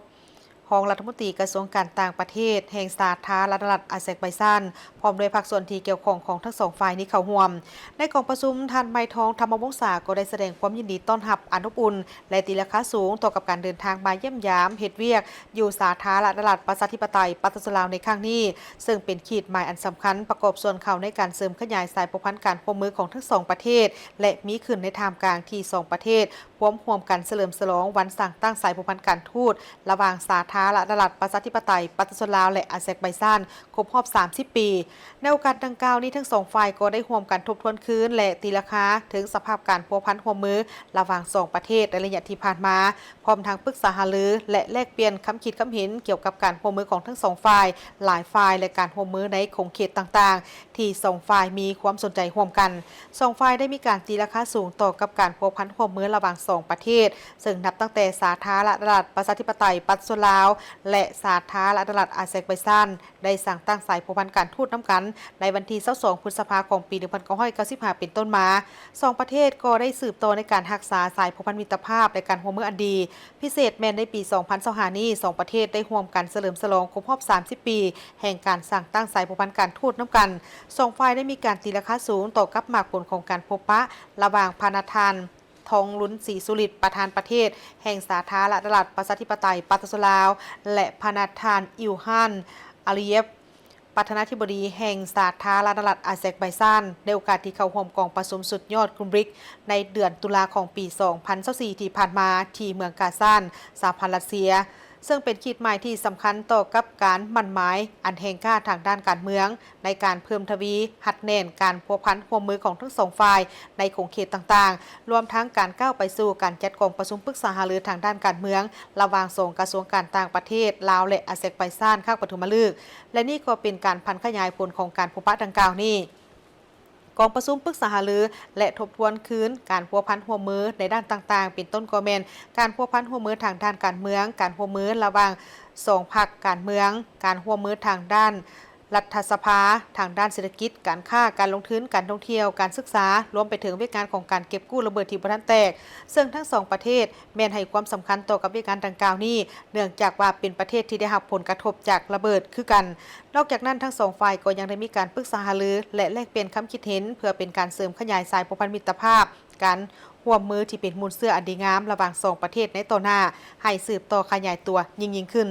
ຮອງລັດຖະມົນຕີກະຊວງການຕ່າງປະເທດແຫ່ງສາທາລະນະລັດອາແຊກໄບຊານ ພ້ອມດ້ວຍພາກສ່ວນທີ່ກ່ຽວຂ້ອງຂອງທັງສອງຝ່າຍນີ້ເຂົ້າຮ່ວມ. ໃນກອງປະຊຸມ, ທ່ານ ໄມທອງ ທຳມະວົງສາ ກໍໄດ້ສະແດງຄວາມຍິນດີຕ້ອນຮັບອັນອົບອຸ່ນ ແລະ ຕີລາຄາສູງຕໍ່ກັບການເດີນທາງມາຢ້ຽມຢາມເຮັດວຽກຢູ່ສາທາລະນະລັດປະຊາທິປະໄຕປະຊາຊົນລາວໃນຄັ້ງນີ້, ເຊິ່ງເປັນຂີດໝາຍອັນສຳຄັນປະກອບສ່ວນເຂົ້າໃນການເສີມຂະຫຍາຍສາຍພົວພັນການຮ່ວມມືຂອງທັງສອງປະເທດ ແລະ ມີຂຶ້ນໃນທ່າມກາງທີ່ສອງປະເທດ ພວມຮ່ວມກັນສະເຫຼີມສະຫຼອງວັນສ້າງຕັ້ງສາຍພົວພັນການທູດລະຫວ່າງສາທາລະນະລັດປະຊາທິປະໄຕປະຊາຊົນລາວ ແລະ ອາແຊກໄບຊານ ຄົບຮອບສາມສິບປີ. ໃນໂອກາດດັ່ງກ່າວນີ້, ທັງສອງຝ່າຍກໍໄດ້ຮ່ວມກັນທົບທວນຄືນ ແລະ ຕີລາຄາເຖິງສະພາບການພົວພັນຮ່ວມມືລະຫວ່າງສອງປະເທດໃນໄລຍະທີ່ຜ່ານມາ, ພ້ອມທັງປຶກສາຫາລື ແລະ ແລກປ່ຽນຄຳຄິດຄຳເຫັນກ່ຽວກັບການຮ່ວມມືຂອງທັງສອງຝ່າຍ, ຫຼາຍຝ່າຍ ແລະ ການຮ່ວມມືໃນຂົງເຂດຕ່າງໆ ທີ່ສອງຝ່າຍມີຄວາມສົນໃຈຮ່ວມກັນ. ສອງຝ່າຍໄດ້ມີການຕີລາຄາສູງຕໍ່ກັບການພົວພັນຮ່ວມມືລະຫວ່າງສອງປະເທດ, ເຊິ່ງນັບຕັ້ງແຕ່ສາທາລະນະລັດປະຊາທິປະໄຕປະຊາຊົນລາວ ແລະ ສາທາລະນະລັດອາແຊກໄບຊານ ໄດ້ສ້າງຕັ້ງສາຍພົວພັນການທູດນຳກັນໃນວັນທີຊາວສອງ ພຶດສະພາ ຂອງປີໜຶ່ງພັນເກົ້າຮ້ອຍເກົ້າສິບຫ້າເປັນຕົ້ນມາ, ສອງປະເທດກໍໄດ້ສືບຕໍ່ໃນການຮັກສາສາຍພົວພັນມິດຕະພາບ ແລະ ການຮ່ວມມືອັນດີ. ພິເສດແມ່ນໃນປີສອງພັນຊາວຫ້ານີ້, ສອງປະເທດໄດ້ຮ່ວມກັນສະເຫຼີມສະຫຼອງຄົບຮອບສາມສິບປີ ແຫ່ງການສ້າງຕັ້ງສາຍພົວພັນການທູດນຳກັນ. ສອງຝ່າຍໄດ້ມີການຕີລາຄາສູງຕໍ່ກັບໝາກຜົນຂອງການພົບປະລະຫວ່າງພະນະທ່ານ ທອງລຸນ ສີສຸລິດ ປະທານປະເທດແຫ່ງສາທາລະນະລັດປະຊາທິປະໄຕປະຊາຊົນລາວ ແລະ ພະນະທ່ານ ອິວຮານ ອາລີເຢບ ປະທານາທິບໍດີແຫ່ງສາທາລະນະລັດອາແຊກໄບຊານ ໃນໂອກາດທີ່ເຂົ້າຮ່ວມກອງປະຊຸມສຸດຍອດ BRICS ໃນເດືອນຕຸລາຂອງປີສອງພັນຊາວສີ່ທີ່ຜ່ານມາ ທີ່ເມືອງກາຊານ ສະຫະພັນລັດເຊຍ, ເຊິ່ງເປັນຂີດໝາຍທີ່ສຳຄັນຕໍ່ກັບການໝັ້ນໝາຍອັນແຮງກ້າທາງດ້ານການເມືອງ ໃນການເພີ່ມທະວີຮັດແໜ້ນການພົວພັນຮ່ວມມືຂອງທັງສອງຝ່າຍໃນຂົງເຂດຕ່າງໆ, ລວມທັງການກ້າວໄປສູ່ການຈັດກອງປະຊຸມປຶກສາຫາລືທາງດ້ານການເມືອງ ລະຫວ່າງສອງກະຊວງການຕ່າງປະເທດລາວ ແລະ ອາແຊກໄບຊານ ຄັ້ງປະຖົມມະລຶກ ແລະ ນີ້ກໍເປັນການຜັນຂະຫຍາຍຜົນຂອງການພົບປະດັ່ງກ່າວນີ້. ກອງປະຊຸມປຶກສາຫາລື ແລະ ທົບທວນຄືນການພົວພັນຮ່ວມມືໃນດ້ານຕ່າງໆ ເປັນຕົ້ນກໍແມ່ນ ການພົວພັນຮ່ວມມືທາງດ້ານການເມືອງ, ການຮ່ວມມືລະຫວ່າງສອງພັກການເມືອງ, ການຮ່ວມມືທາງດ້ານລັດຖະສະພາ, ທາງດ້ານເສດຖະກິດ, ການຄ້າ, ການລົງທຶນ, ການທ່ອງທ່ຽວ, ການສຶກສາ, ລວມໄປເຖິງວຽກງານຂອງການເກັບກູ້ລະເບີດທີ່ບໍ່ທັນແຕກ, ເຊິ່ງທັງສອງປະເທດແມ່ນໃຫ້ຄວາມສຳຄັນຕໍ່ກັບວຽກງານດັ່ງກ່າວນີ້ ເນື່ອງຈາກວ່າເປັນປະເທດທີ່ໄດ້ຮັບຜົນກະທົບຈາກລະເບີດຄືກັນ. ນອກຈາກນັ້ນ, ທັງສອງຝ່າຍກໍຍັງໄດ້ມີການປຶກສາຫາລື ແລະ ແລກປ່ຽນຄຳຄິດເຫັນ ເພື່ອເປັນການເສີມຂະຫຍາຍສາຍພົວພັນມິດຕະພາບ, ການຮ່ວມມືທີ່ເປັນມູນເຊື້ອອັນດີງາມລະຫວ່າງສອງປະເທດໃນຕໍ່ໜ້າ ໃຫ້ສືບຕໍ່ຂະຫຍາຍຕົວຍິ່ງໆຂຶ້ນ.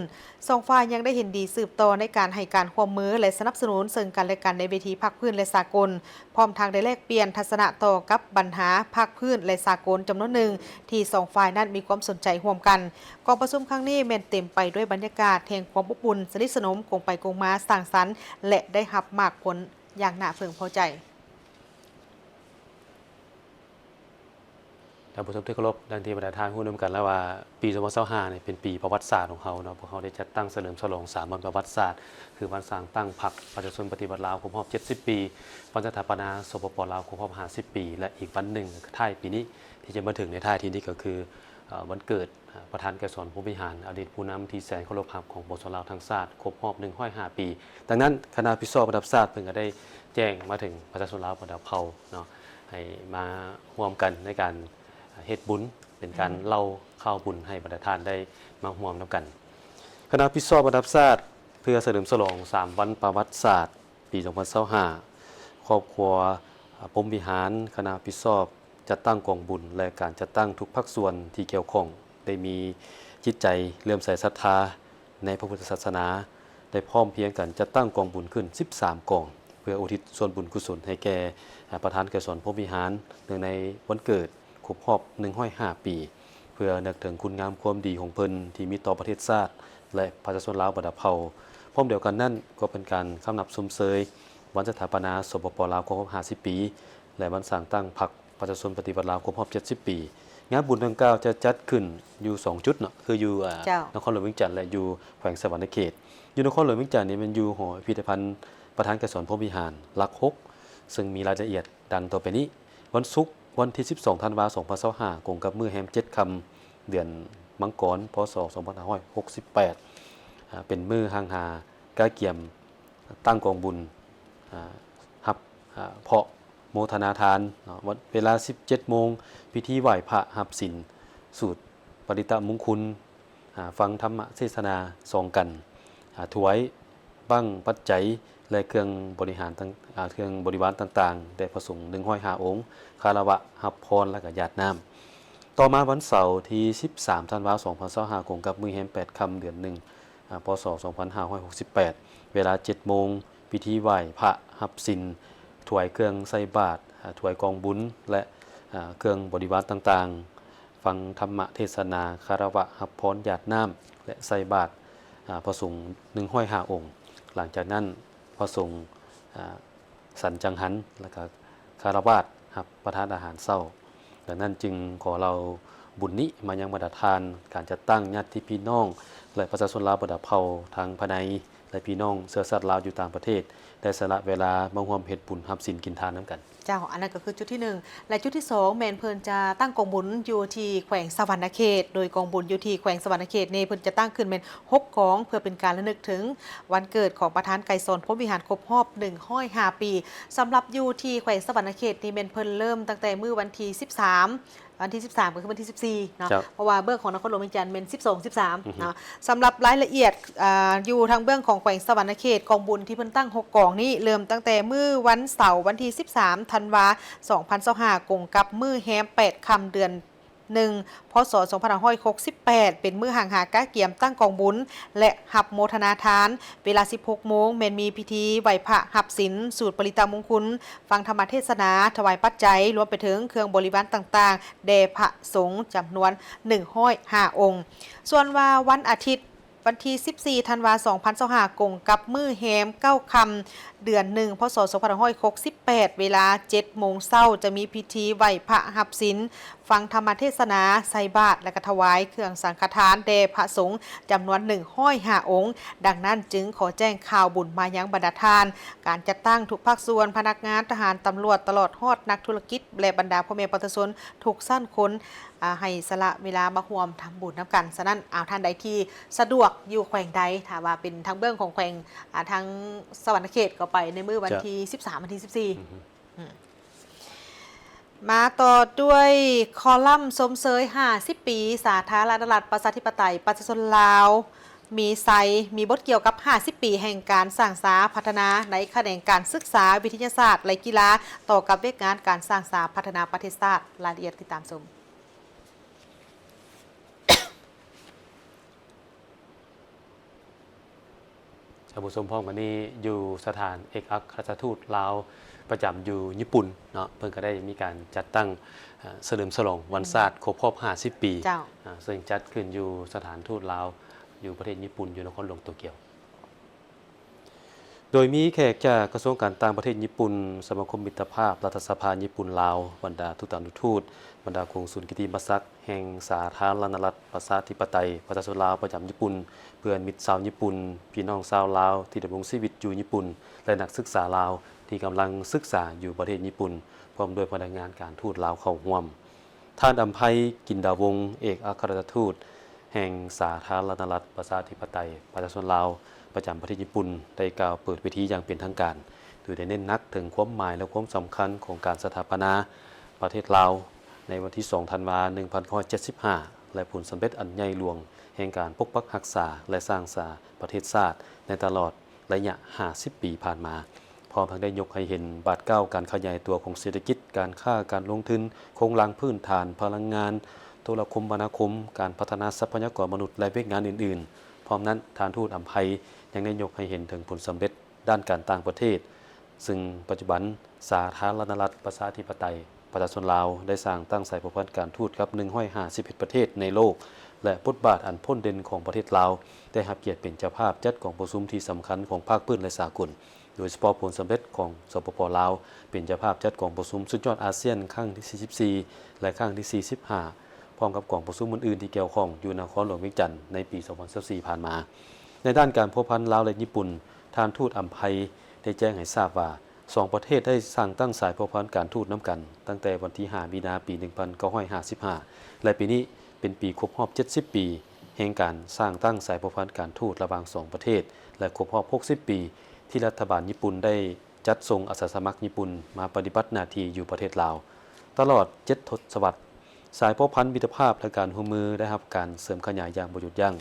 ສອງຝ່າຍຍັງໄດ້ເຫັນດີສືບຕໍ່ໃນການໃຫ້ການຮ່ວມມື ແລະ ສະໜັບສະໜູນເຊິ່ງກັນແລະກັນໃນເວທີພາກພື້ນ ແລະ ສາກົນ, ພ້ອມທັງໄດ້ແລກປ່ຽນທັດສະນະຕໍ່ກັບບັນຫາພາກພື້ນ ແລະ ສາກົນຈຳນວນໜຶ່ງ ທີ່ສອງຝ່າຍນັ້ນມີຄວາມສົນໃຈຮ່ວມກັນ. ກອງປະຊຸມຄັ້ງນີ້ແມ່ນເຕັມໄປດ້ວຍບັນຍາກາດແຫ່ງຄວາມອົບອຸ່ນ, ສະໜິດສະໜົມ, ກົງໄປກົງມາ, ສ້າງສັນ ແລະ ໄດ້ຮັບໝາກຜົນຢ່າງໜ້າເພິ່ງພໍໃຈ. ທ່ານຜູ້ຊົມທີ່ເຄົາລົບ, ດັ່ງທີ່ບັນດາທ່ານຮູ້ນຳກັນແລ້ວວ່າ ປີສອງພັນຊາວຫ້ານີ້ເປັນປີປະຫວັດສາດຂອງເຮົາເນາະ, ພວກເຮົາໄດ້ຈັດຕັ້ງສະເຫຼີມສະຫຼອງສາມວັນປະຫວັດສາດ ຄືວັນສ້າງຕັ້ງພັກປະຊາຊົນປະຕິວັດລາວຄົບຮອບເຈັດສິບປີ, ວັນສະຖາປະນາ ສປປ ລາວ ຄົບຮອບຫ້າສິບປີ ແລະ ອີກວັນໜຶ່ງທ້າຍປີນີ້ທີ່ຈະມາເຖິງໃນທ້າຍທີ່ນີ້ກໍຄື ເອີ່ ວັນເກີດ ເອີ່ ປະທານໄກສອນ ພົມວິຫານ ອະດີດຜູ້ນຳທີ່ແສນເຄົາລົບຮັກຂອງປວງຊົນລາວທັງຊາດ ຄົບຮອບໜຶ່ງຮ້ອຍຫ້າປີ. ດັ່ງນັ້ນ ຄະນະຮັບຜິດຊອບລະດັບຊາດເພິ່ນກໍໄດ້ແຈ້ງມາເຖິງປະຊາຊົນລາວບັນດາເຜົ່າເນາະ ໃຫ້ມາຮ່ວມກັນໃນການເຮັດບຸນ ເປັນການ ອືມ ເລົ່າຂ່າວບຸນໃຫ້ບັນດາທ່ານໄດ້ມາຮ່ວມນຳກັນ. ຄະນະຮັບຜິດຊອບລະດັບຊາດເພື່ອສະເຫຼີມສະຫຼອງສາມວັນປະຫວັດສາດ ປີສອງພັນຊາວຫ້າ ຄອບຄົວ ພົມວິຫານ, ຄະນະຮັບຜິດຊອບຈັດຕັ້ງກອງບຸນ ແລະ ການຈັດຕັ້ງທຸກພາກສ່ວນທີ່ກ່ຽວຂ້ອງ ໄດ້ມີຈິດໃຈເຫຼື້ອມໃສສັດທາໃນພະພຸດທະສາສະໜາ, ໄດ້ພ້ອມພຽງກັນຈັດຕັ້ງກອງບຸນຂຶ້ນສິບສາມກອງ ເພື່ອອຸທິດສ່ວນບຸນກຸສົນໃຫ້ແກ່ ອາ ປະທານໄກສອນ ພົມວິຫານ ເນື່ອງໃນວັນເກີດ ຄົບຮອບໜຶ່ງຮ້ອຍຫ້າປີ ເພື່ອນຶກເຖິງຄຸນງາມຄວາມດີຂອງເພິ່ນທີ່ມີຕໍ່ປະເທດຊາດ ແລະ ປະຊາຊົນລາວບັນດາເຜົ່າ. ພ້ອມດຽວກັນນັ້ນ ກໍເປັນການຄຳນັບຊົມເຊີຍວັນສະຖາປະນາ ສປປ ລາວ ຄົບຮອບຫ້າສິບປີ ແລະ ວັນສ້າງຕັ້ງພັກປະຊາຊົນປະຕິວັດລາວ ຄົບຮອບເຈັດສິບປີ. ງານບຸນດັ່ງກ່າວຈະຈັດຂຶ້ນຢູ່ສອງຈຸດເນາະ ຄືຢູ່ ອາ ເຈົ້າ ນະຄອນຫຼວງວຽງຈັນ ແລະ ຢູ່ແຂວງສະຫວັນນະເຂດ. ຢູ່ນະຄອນຫຼວງວຽງຈັນນີ້ແມ່ນຢູ່ຫໍພິພິທະພັນປະທານໄກສອນພົມວິຫານ ຫຼັກຫົກ ເຊິ່ງມີລາຍລະອຽດດັ່ງຕໍ່ໄປນີ້. ວັນສຸກ ວັນທີສິບສອງ ທັນວາ ສອງພັນຊາວຫ້າ ກົງກັບມື້ແຮມເຈັດຄ່ຳ ເດືອນມັງກອນ ພ.ສ. ສອງພັນຫ້າຮ້ອຍຫົກສິບແປດ ອາ ເປັນມື້ຮ່າງຫາ ກະກຽມຕັ້ງກອງບຸນ ອາ ຮັບ ອາ ເພາະໂມທະນາທານເນາະ. ວັນ ເວລາສິບເຈັດໂມງ ພິທີໄຫວ້ພະຮັບສິນ ສູດປະລິຕະມຸງຄຸນ ອາ ຟັງທຳມະເທດສະນາສອງກັນ ອາ ຖວາຍບັ້ງປັດໄຈ ແລະ ເຄື່ອງບໍລິຫານຕ່າງ ອາ ເຄື່ອງບໍລິວານຕ່າງໆ ແດ່ພະສົງໜຶ່ງຮ້ອຍຫ້າອົງ ຄາລະວະຮັບພອນ ແລະ ກະຢາດນ້ຳ. ຕໍ່ມາວັນເສົາທີສິບສາມ ທັນວາ ສອງພັນຊາວຫ້າ ກົງກັບມື້ແຮມແປດຄ່ຳເດືອນໜຶ່ງ ອາ ພ.ສ. ສອງພັນຫ້າຮ້ອຍຫົກສິບແປດ ເວລາເຈັດໂມງ ພິທີໄຫວ້ພະຮັບສິນ ຖວາຍເຄື່ອງໃສ່ບາດ ອາ ຖວາຍກອງບຸນ ແລະ ອາ ເຄື່ອງບໍລິວານຕ່າງໆ ຟັງທຳມະເທດສະໜາ ຄາລະວະຮັບພອນ ຢາດນ້ຳ ແລະ ໃສ່ບາດ ອາ ພະສົງໜຶ່ງຮ້ອຍຫ້າອົງ. ຫຼັງຈາກນັ້ນ ພະສົງ ອາ ສັນຈັງຫັນ ແລະ ກະຄາລະວາດຮັບປະທານອາຫານເຊົ້າ. ດັ່ງນັ້ນຈຶ່ງຂໍເລົ່າບຸນນີ້ມາຍັງບັນດາທ່ານ ການຈັດຕັ້ງ ຍາດຕິພີ່ນ້ອງ ແລະ ປະຊາຊົນລາວບັນດາເຜົ່າ ທັງພາຍໃນ ແລະ ພີ່ນ້ອງເຊື້ອຊາດລາວຢູ່ຕ່າງປະເທດ ໄດ້ສະຫຼະເວລາມາຮ່ວມເຮັດບຸນຮັບສິນກິນທານນຳກັນ. ເຈົ້າ, ອັນນັ້ນກໍຄືຈຸດທີໜຶ່ງ ແລະ ຈຸດທີສອງ ແມ່ນເພິ່ນຈະຕັ້ງກອງບຸນຢູ່ທີ່ແຂວງສະຫວັນນະເຂດ. ໂດຍກອງບຸນຢູ່ທີ່ແຂວງສະຫວັນນະເຂດນີ້ ເພິ່ນຈະຕັ້ງຂຶ້ນແມ່ນຫົກກອງ ເພື່ອເປັນການລະນຶກເຖິງວັນເກີດຂອງປະທານໄກສອນ ພົມວິຫານ ຄົບຮອບໜຶ່ງຮ້ອຍຫ້າປີ. ສຳລັບຢູ່ທີ່ແຂວງສະຫວັນນະເຂດນີ້ ແມ່ນເພິ່ນເລີ່ມຕັ້ງແຕ່ມື້ວັນທີສິບສາມ ວັນທີສິບສາມ ກໍຄືວັນທີສິບສີ່ເນາະ ເຈົ້າ ເພາະວ່າເບື້ອງຂອງນະຄອນຫຼວງວຽງຈັນແມ່ນສິບສອງ ສິບສາມ ອືຮຶ ເນາະ. ສຳລັບລາຍລະອຽດ ອາ ຢູ່ທາງເບື້ອງຂອງແຂວງສະຫວັນນະເຂດ ກອງບຸນທີ່ເພິ່ນຕັ້ງຫົກກອງນີ້ ເລີ່ມຕັ້ງແຕ່ມື້ວັນເສົາ ວັນທີສິບສາມ ທັນວາ ສອງພັນຊາວຫ້າ ກົງກັບມື້ແຮມແປດຄ່ຳເດືອນໜຶ່ງ ພ.ສ. ສອງພັນຫ້າຮ້ອຍຫົກສິບແປດ ເປັນມື້ຫ້າງຫາກະກຽມຕັ້ງກອງບຸນ ແລະ ຮັບໂມທະນາທານ. ເວລາສິບຫົກໂມງ ແມ່ນມີພິທີໄຫວ້ພະຮັບສິນ ສູດປະລິຕະມຸງຄຸນ ຟັງທຳມະເທດສະໜາ ຖວາຍປັດໄຈ ລວມໄປເຖິງເຄື່ອງບໍລິວານຕ່າງໆ ແດ່ພະສົງຈຳນວນໜຶ່ງຮ້ອຍຫ້າອົງ. ສ່ວນວ່າວັນອາທິດ ວັນທີສິບສີ່ ທັນວາ ສອງພັນຊາວຫ້າ ກົງກັບມື້ແຮມເກົ້າຄ່ຳເດືອນໜຶ່ງ ພ.ສ. ສອງພັນຫ້າຮ້ອຍຫົກສິບແປດ ເວລາເຈັດໂມງເຊົ້າ ຈະມີພິທີໄຫວ້ພະຮັບສິນ ຟັງທຳມະເທດສະໜາ ໃສ່ບາດ ແລະ ກະຖວາຍເຄື່ອງສັງຄະທານແດ່ພະສົງຈຳນວນໜຶ່ງຮ້ອຍຫ້າອົງ. ດັ່ງນັ້ນຈຶ່ງຂໍແຈ້ງຂ່າວບຸນມາຍັງບັນດາທ່ານ ການຈັດຕັ້ງທຸກພາກສ່ວນ, ພະນັກງານ, ທະຫານ, ຕຳຫຼວດ ຕະຫຼອດຮອດນັກທຸລະກິດ ແລະ ບັນດາພໍ່ແມ່ປະຊາຊົນທຸກຊັ້ນຄົນ ອາ ໃຫ້ສະຫຼະເວລາມາຮ່ວມທຳບຸນນຳກັນ. ສະນັ້ນ ເອົາ ທ່ານໃດທີ່ສະດວກຢູ່ແຂວງໃດ ຖ້າວ່າເປັນທາງເບື້ອງຂອງແຂວງ ອາ ທາງສະຫວັນນະເຂດ ກໍໄປໃນມື້ວັນທີສິບສາມ ວັນທີສິບສີ່. ອືມ ມາຕໍ່ດ້ວຍຄອລັມຊົມເຊີຍຫ້າສິບປີສາທາລະນະລັດ ປະຊາທິປະໄຕ ປະຊາຊົນລາວ ມີໄຊ ມີບົດກ່ຽວກັບຫ້າສິບປີແຫ່ງການສ້າງສາພັດທະນາໃນຂະແໜງການສຶກສາ, ວິທະຍາສາດ ແລະ ກິລາ ຕໍ່ກັບວຽກງານການສ້າງສາພັດທະນາປະເທດຊາດ. ລາຍລະອຽດຕິດຕາມຊົມ. ທ່ານຜູ້ຊົມ, ພ້ອມກັນນີ້ ຢູ່ສະຖານເອກອັກຄະລັດຖະທູດລາວປະຈຳຢູ່ຍີ່ປຸ່ນເນາະ ເພິ່ນກໍໄດ້ມີການຈັດຕັ້ງ ເອີ່ ສະເຫຼີມສະຫຼອງວັນຊາດ ອືມ ຄົບຮອບຫ້າສິບປີ ເຈົ້າ ອາ ເຊິ່ງຈັດຂຶ້ນຢູ່ສະຖານທູດລາວຢູ່ປະເທດຍີ່ປຸ່ນ ຢູ່ນະຄອນຫຼວງໂຕກຽວ. ໂດຍມີແຂກຈາກກະຊວງການຕ່າງປະເທດຍີ່ປຸ່ນ, ສະມາຄົມມິດຕະພາບ, ລັດຖະສະພາຍີ່ປຸ່ນ-ລາວ, ບັນດາທູຕານຸທູດ, ບັນດາກົງສຸນກິດຕິມະສັກແຫ່ງສາທາລະນະລັດ ປະຊາທິປະໄຕ ປະຊາຊົນລາວປະຈຳຍີ່ປຸ່ນ, ເພື່ອນມິດຊາວຍີ່ປຸ່ນ, ພີ່ນ້ອງຊາວລາວທີ່ດຳລົງຊີວິດຢູ່ຍີ່ປຸ່ນ ແລະ ນັກສຶກສາລາວທີ່ກຳລັງສຶກສາຢູ່ປະເທດຍີ່ປຸ່ນ, ພ້ອມດ້ວຍພະນັກງານການທູດລາວເຂົ້າຮ່ວມ. ທ່ານ ອຳໄພ ກິນດາວົງ ເອກອັກຄະລັດຖະທູດແຫ່ງສາທາລະນະລັດ ປະຊາທິປະໄຕ ປະຊາຊົນລາວ ປະຈຳປະເທດຍີ່ປຸ່ນ ໄດ້ກ່າວເປີດເວທີຢ່າງເປັນທາງການ, ໂດຍໄດ້ເນັ້ນໜັກເຖິງຄວາມໝາຍ ແລະ ຄວາມສຳຄັນຂອງການສະຖາປະນາປະເທດລາວ ໃນວັນທີສອງ ທັນວາ ໜຶ່ງພັນເກົ້າຮ້ອຍເຈັດສິບຫ້າ ແລະ ຜົນສຳເລັດອັນໃຫຍ່ຫຼວງແຫ່ງການປົກປັກຮັກສາ ແລະ ສ້າງສາປະເທດຊາດໃນຕະຫຼອດ ໄລຍະຫ້າສິບປີຜ່ານມາ, ພ້ອມທັງໄດ້ຍົກໃຫ້ເຫັນບາດກ້າວການຂະຫຍາຍຕົວຂອງເສດຖະກິດ, ການຄ້າ, ການລົງທຶນ, ໂຄງລ່າງພື້ນຖານ, ພະລັງງານ, ໂທລະຄົມມະນາຄົມ, ການພັດທະນາຊັບພະຍາກອນມະນຸດ ແລະ ວຽກງານອື່ນໆ. ພ້ອມນັ້ນ, ທ່ານທູດ ອຳໄພ ຍັງໄດ້ຍົກໃຫ້ເຫັນເຖິງຜົນສຳເລັດດ້ານການຕ່າງປະເທດ, ຊຶ່ງປັດຈຸບັນ ສາທາລະນະລັດ ປະຊາທິປະໄຕ ປະຊາຊົນລາວ ໄດ້ສ້າງຕັ້ງສາຍພົວພັນການທູດກັບ ໜຶ່ງຮ້ອຍຫ້າສິບເອັດ ປະເທດໃນໂລກ ແລະ ບົດບາດອັນໂດດເດັ່ນຂອງປະເທດລາວ ໄດ້ຮັບກຽດເປັນເຈົ້າພາບຈັດກອງປະຊຸມທີ່ສຳຄັນຂອງພາກພື້ນ ແລະ ສາກົນ, ໂດຍສະເພາະຜົນສຳເລັດຂອງ ສປປ ລາວ ເປັນເຈົ້າພາບຈັດກອງປະຊຸມສຸດຍອດອາຊຽນຄັ້ງທີສີ່ສິບສີ່ ແລະ ຄັ້ງທີສີ່ສິບຫ້າ ພ້ອມກັບກອງປະຊຸມອື່ນໆທີ່ກ່ຽວຂ້ອງຢູ່ນະຄອນຫຼວງວຽງຈັນໃນປີສອງພັນຊາວສີ່ຜ່ານມາ. ໃນດ້ານການພົວພັນລາວ ແລະ ຍີ່ປຸ່ນ, ທ່ານທູດ ອຳໄພ ໄດ້ແຈ້ງໃຫ້ຊາບວ່າ ສອງປະເທດໄດ້ສ້າງຕັ້ງສາຍພົວພັນການທູດນຳກັນຕັ້ງແຕ່ວັນທີຫ້າ ມີນາ ປີໜຶ່ງພັນເກົ້າຮ້ອຍຫ້າສິບຫ້າ ແລະ ປີນີ້ເປັນປີຄົບຮອບເຈັດສິບປີ ແຫ່ງການສ້າງຕັ້ງສາຍພົວພັນການທູດລະຫວ່າງສອງປະເທດ ແລະ ຄົບຮອບຫົກສິບປີ ທີ່ລັດຖະບານຍີ່ປຸ່ນໄດ້ຈັດສົ່ງອາສາສະໝັກຍີ່ປຸ່ນມາປະຕິບັດໜ້າທີ່ຢູ່ປະເທດລາວ. ຕະຫຼອດເຈັດທົດສະວັດ, ສາຍພົວພັນມິດຕະພາບ ແລະ ການຮ່ວມມືໄດ້ຮັບການເສີມຂະຫຍາຍຢ່າງບໍ່ຢຸດຢັ້ງ.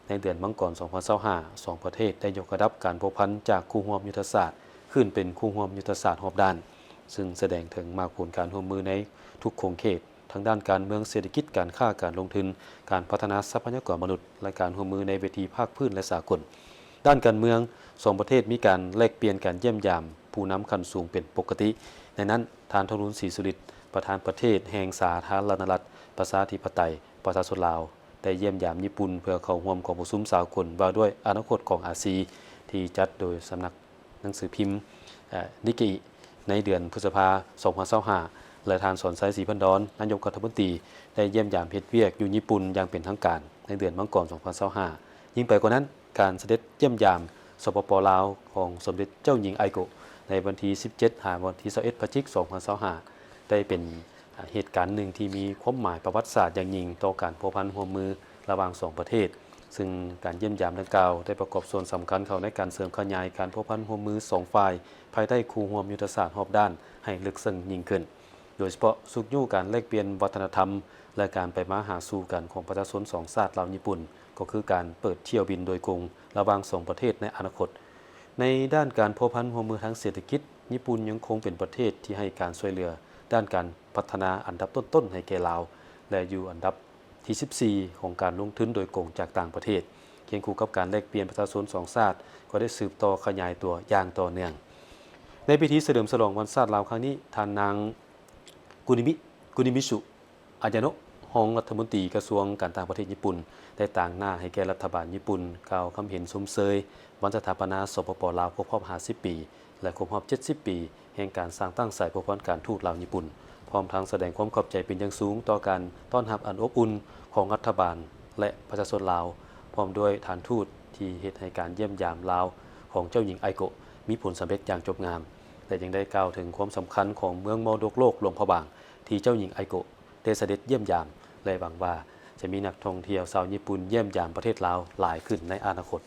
ໃນເດືອນມັງກອນ ສອງພັນຊາວຫ້າ ສອງປະເທດໄດ້ຍົກລະດັບການພົວພັນຈາກຄູ່ຮ່ວມຍຸດທະສາດ ຂຶ້ນເປັນຄູ່ຮ່ວມຍຸດທະສາດຮອບດ້ານ, ຊຶ່ງສະແດງເຖິງໝາກຜົນການຮ່ວມມືໃນທຸກຂົງເຂດ, ທັງດ້ານການເມືອງ, ເສດຖະກິດ, ການຄ້າ, ການລົງທຶນ, ການພັດທະນາຊັບພະຍາກອນມະນຸດ ແລະ ການຮ່ວມມືໃນເວທີພາກພື້ນ ແລະ ສາກົນ. ດ້ານການເມືອງ, ສອງປະເທດມີການແລກປ່ຽນການຢ້ຽມຢາມຜູ້ນຳຂັ້ນສູງເປັນປົກກະຕິ. ໃນນັ້ນ, ທ່ານ ທອງລຸນ ສີສຸລິດ ປະທານປະເທດແຫ່ງສາທາລະນະລັດ ປະຊາທິປະໄຕ ປະຊາຊົນລາວ ໄດ້ຢ້ຽມຢາມຍີ່ປຸ່ນ ເພື່ອເຂົ້າຮ່ວມກອງປະຊຸມສາກົນວ່າດ້ວຍອະນາຄົດຂອງອາຊີ ທີ່ຈັດໂດຍສຳນັກໜັງສືພິມ ເອີ ນິກເກອິ ໃນເດືອນພຶດສະພາ ສອງພັນຊາວຫ້າ ແລະ ທ່ານ ສອນໄຊ ສີພັນດອນ ນາຍົກລັດຖະມົນຕີ ໄດ້ຢ້ຽມຢາມເຮັດວຽກຢູ່ຍີ່ປຸ່ນຢ່າງເປັນທາງການ ໃນເດືອນມັງກອນ ສອງພັນຊາວຫ້າ. ຍິ່ງໄປກວ່ານັ້ນ, ການສະເດັດຢ້ຽມຢາມ ສປປ ລາວ ຂອງສົມເດັດເຈົ້າຍິງ ໄອໂກະ ໃນວັນທີສິບເຈັດ ຫາວັນທີຊາວເອັດ ພະຈິກ ສອງພັນຊາວຫ້າ ໄດ້ເປັນ ເຫດການໜຶ່ງທີ່ມີຄວາມໝາຍປະຫວັດສາດຢ່າງຍິ່ງຕໍ່ການພົວພັນຮ່ວມມືລະຫວ່າງສອງປະເທດ, ຊຶ່ງການຢ້ຽມຢາມດັ່ງກ່າວໄດ້ປະກອບສ່ວນສຳຄັນເຂົ້າໃນການເສີມຂະຫຍາຍການພົວພັນຮ່ວມມືສອງຝ່າຍ ພາຍໃຕ້ຄູ່ຮ່ວມຍຸດທະສາດຮອບດ້ານໃຫ້ເລິກເຊິ່ງຍິ່ງຂຶ້ນ, ໂດຍສະເພາະຊຸກຍູ້ການແລກປ່ຽນວັດທະນະທຳ ແລະ ການໄປມາຫາສູ່ກັນຂອງປະຊາຊົນສອງຊາດລາວຍີ່ປຸ່ນ, ກໍຄືການເປີດຖ້ຽວບິນໂດຍກົງລະຫວ່າງສອງປະເທດໃນອະນາຄົດ. ໃນດ້ານການພົວພັນຮ່ວມມືທາງເສດຖະກິດ, ຍີ່ປຸ່ນຍັງຄົງເປັນປະເທດທີ່ໃຫ້ການຊ່ວຍເຫຼືອດ້ານການພັດທະນາອັນດັບຕົ້ນໆໃຫ້ແກ່ລາວ ແລະ ຢູ່ອັນດັບທີສິບສີ່ຂອງການລົງທຶນໂດຍກົງຈາກຕ່າງປະເທດ. ຄຽງຄູ່ກັບການແລກປ່ຽນປະຊາຊົນສອງຊາດ ກໍໄດ້ສືບຕໍ່ຂະຫຍາຍຕົວຢ່າງຕໍ່ເນື່ອງ. ໃນພິທີສະເຫຼີມສະຫຼອງວັນຊາດລາວຄັ້ງນີ້, ທ່ານນາງ ກຸນິມິ ກຸນິມິສຸ ອາຍາໂນະ ຮອງລັດຖະມົນຕີກະຊວງການຕ່າງປະເທດຍີ່ປຸ່ນ ໄດ້ຕາງໜ້າໃຫ້ແກ່ລັດຖະບານຍີ່ປຸ່ນ ກ່າວຄຳເຫັນຊົມເຊີຍວັນສະຖາປະນາ ສປປ ລາວ ຄົບຮອບຫ້າສິບປີ ແລະ ຄົບຮອບເຈັດສິບປີ ແຫ່ງການສ້າງຕັ້ງສາຍພົວພັນການທູດລາວຍີ່ປຸ່ນ, ພ້ອມທັງສະແດງຄວາມຂອບໃຈເປັນຢ່າງສູງຕໍ່ການຕ້ອນຮັບອັນອົບອຸ່ນຂອງລັດຖະບານ ແລະ ປະຊາຊົນລາວ, ພ້ອມດ້ວຍທ່ານທູດທີ່ເຮັດໃຫ້ການຢ້ຽມຢາມລາວຂອງເຈົ້າຍິງ ໄອໂກະ ມີຜົນສຳເລັດຢ່າງຈົບງາມ ແລະ ຍັງໄດ້ກ່າວເຖິງຄວາມສຳຄັນຂອງເມືອງມໍລະດົກໂລກຫຼວງພະບາງ ທີ່ເຈົ້າຍິງ ໄອໂກະ ໄດ້ສະເດັດຢ້ຽມຢາມ ແລະ ຫວັງວ່າຈະມີນັກທ່ອງທ່ຽວຊາວຍີ່ປຸ່ນຢ້ຽມຢາມປະເທດລາວຫຼາຍຂຶ້ນໃນອະນາຄົດ.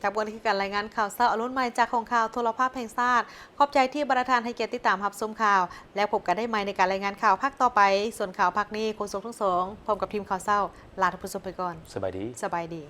ຈາກເບິ່ງນີ້ຄືການລາຍງານຂ່າວເຊົ້າອາລຸນໃໝ່ຈາກຫ້ອງຂ່າວໂທລະພາບແຫ່ງຊາດ. ຂອບໃຈທີ່ບັນດາທ່ານໃຫ້ກຽດຕິດຕາມຮັບຊົມຂ່າວ ແລ້ວພົບກັນໄດ້ໃໝ່ໃນການລາຍງານຂ່າວພາກຕໍ່ໄປ. ສ່ວນຂ່າວພາກນີ້ ໂຄສົກທັງສອງ ພ້ອມກັບທີມຂ່າວເຊົ້າ ລາທ່ານຜູ້ຊົມໄປກ່ອນ. ສະບາຍດີ. ສະບາຍດີ.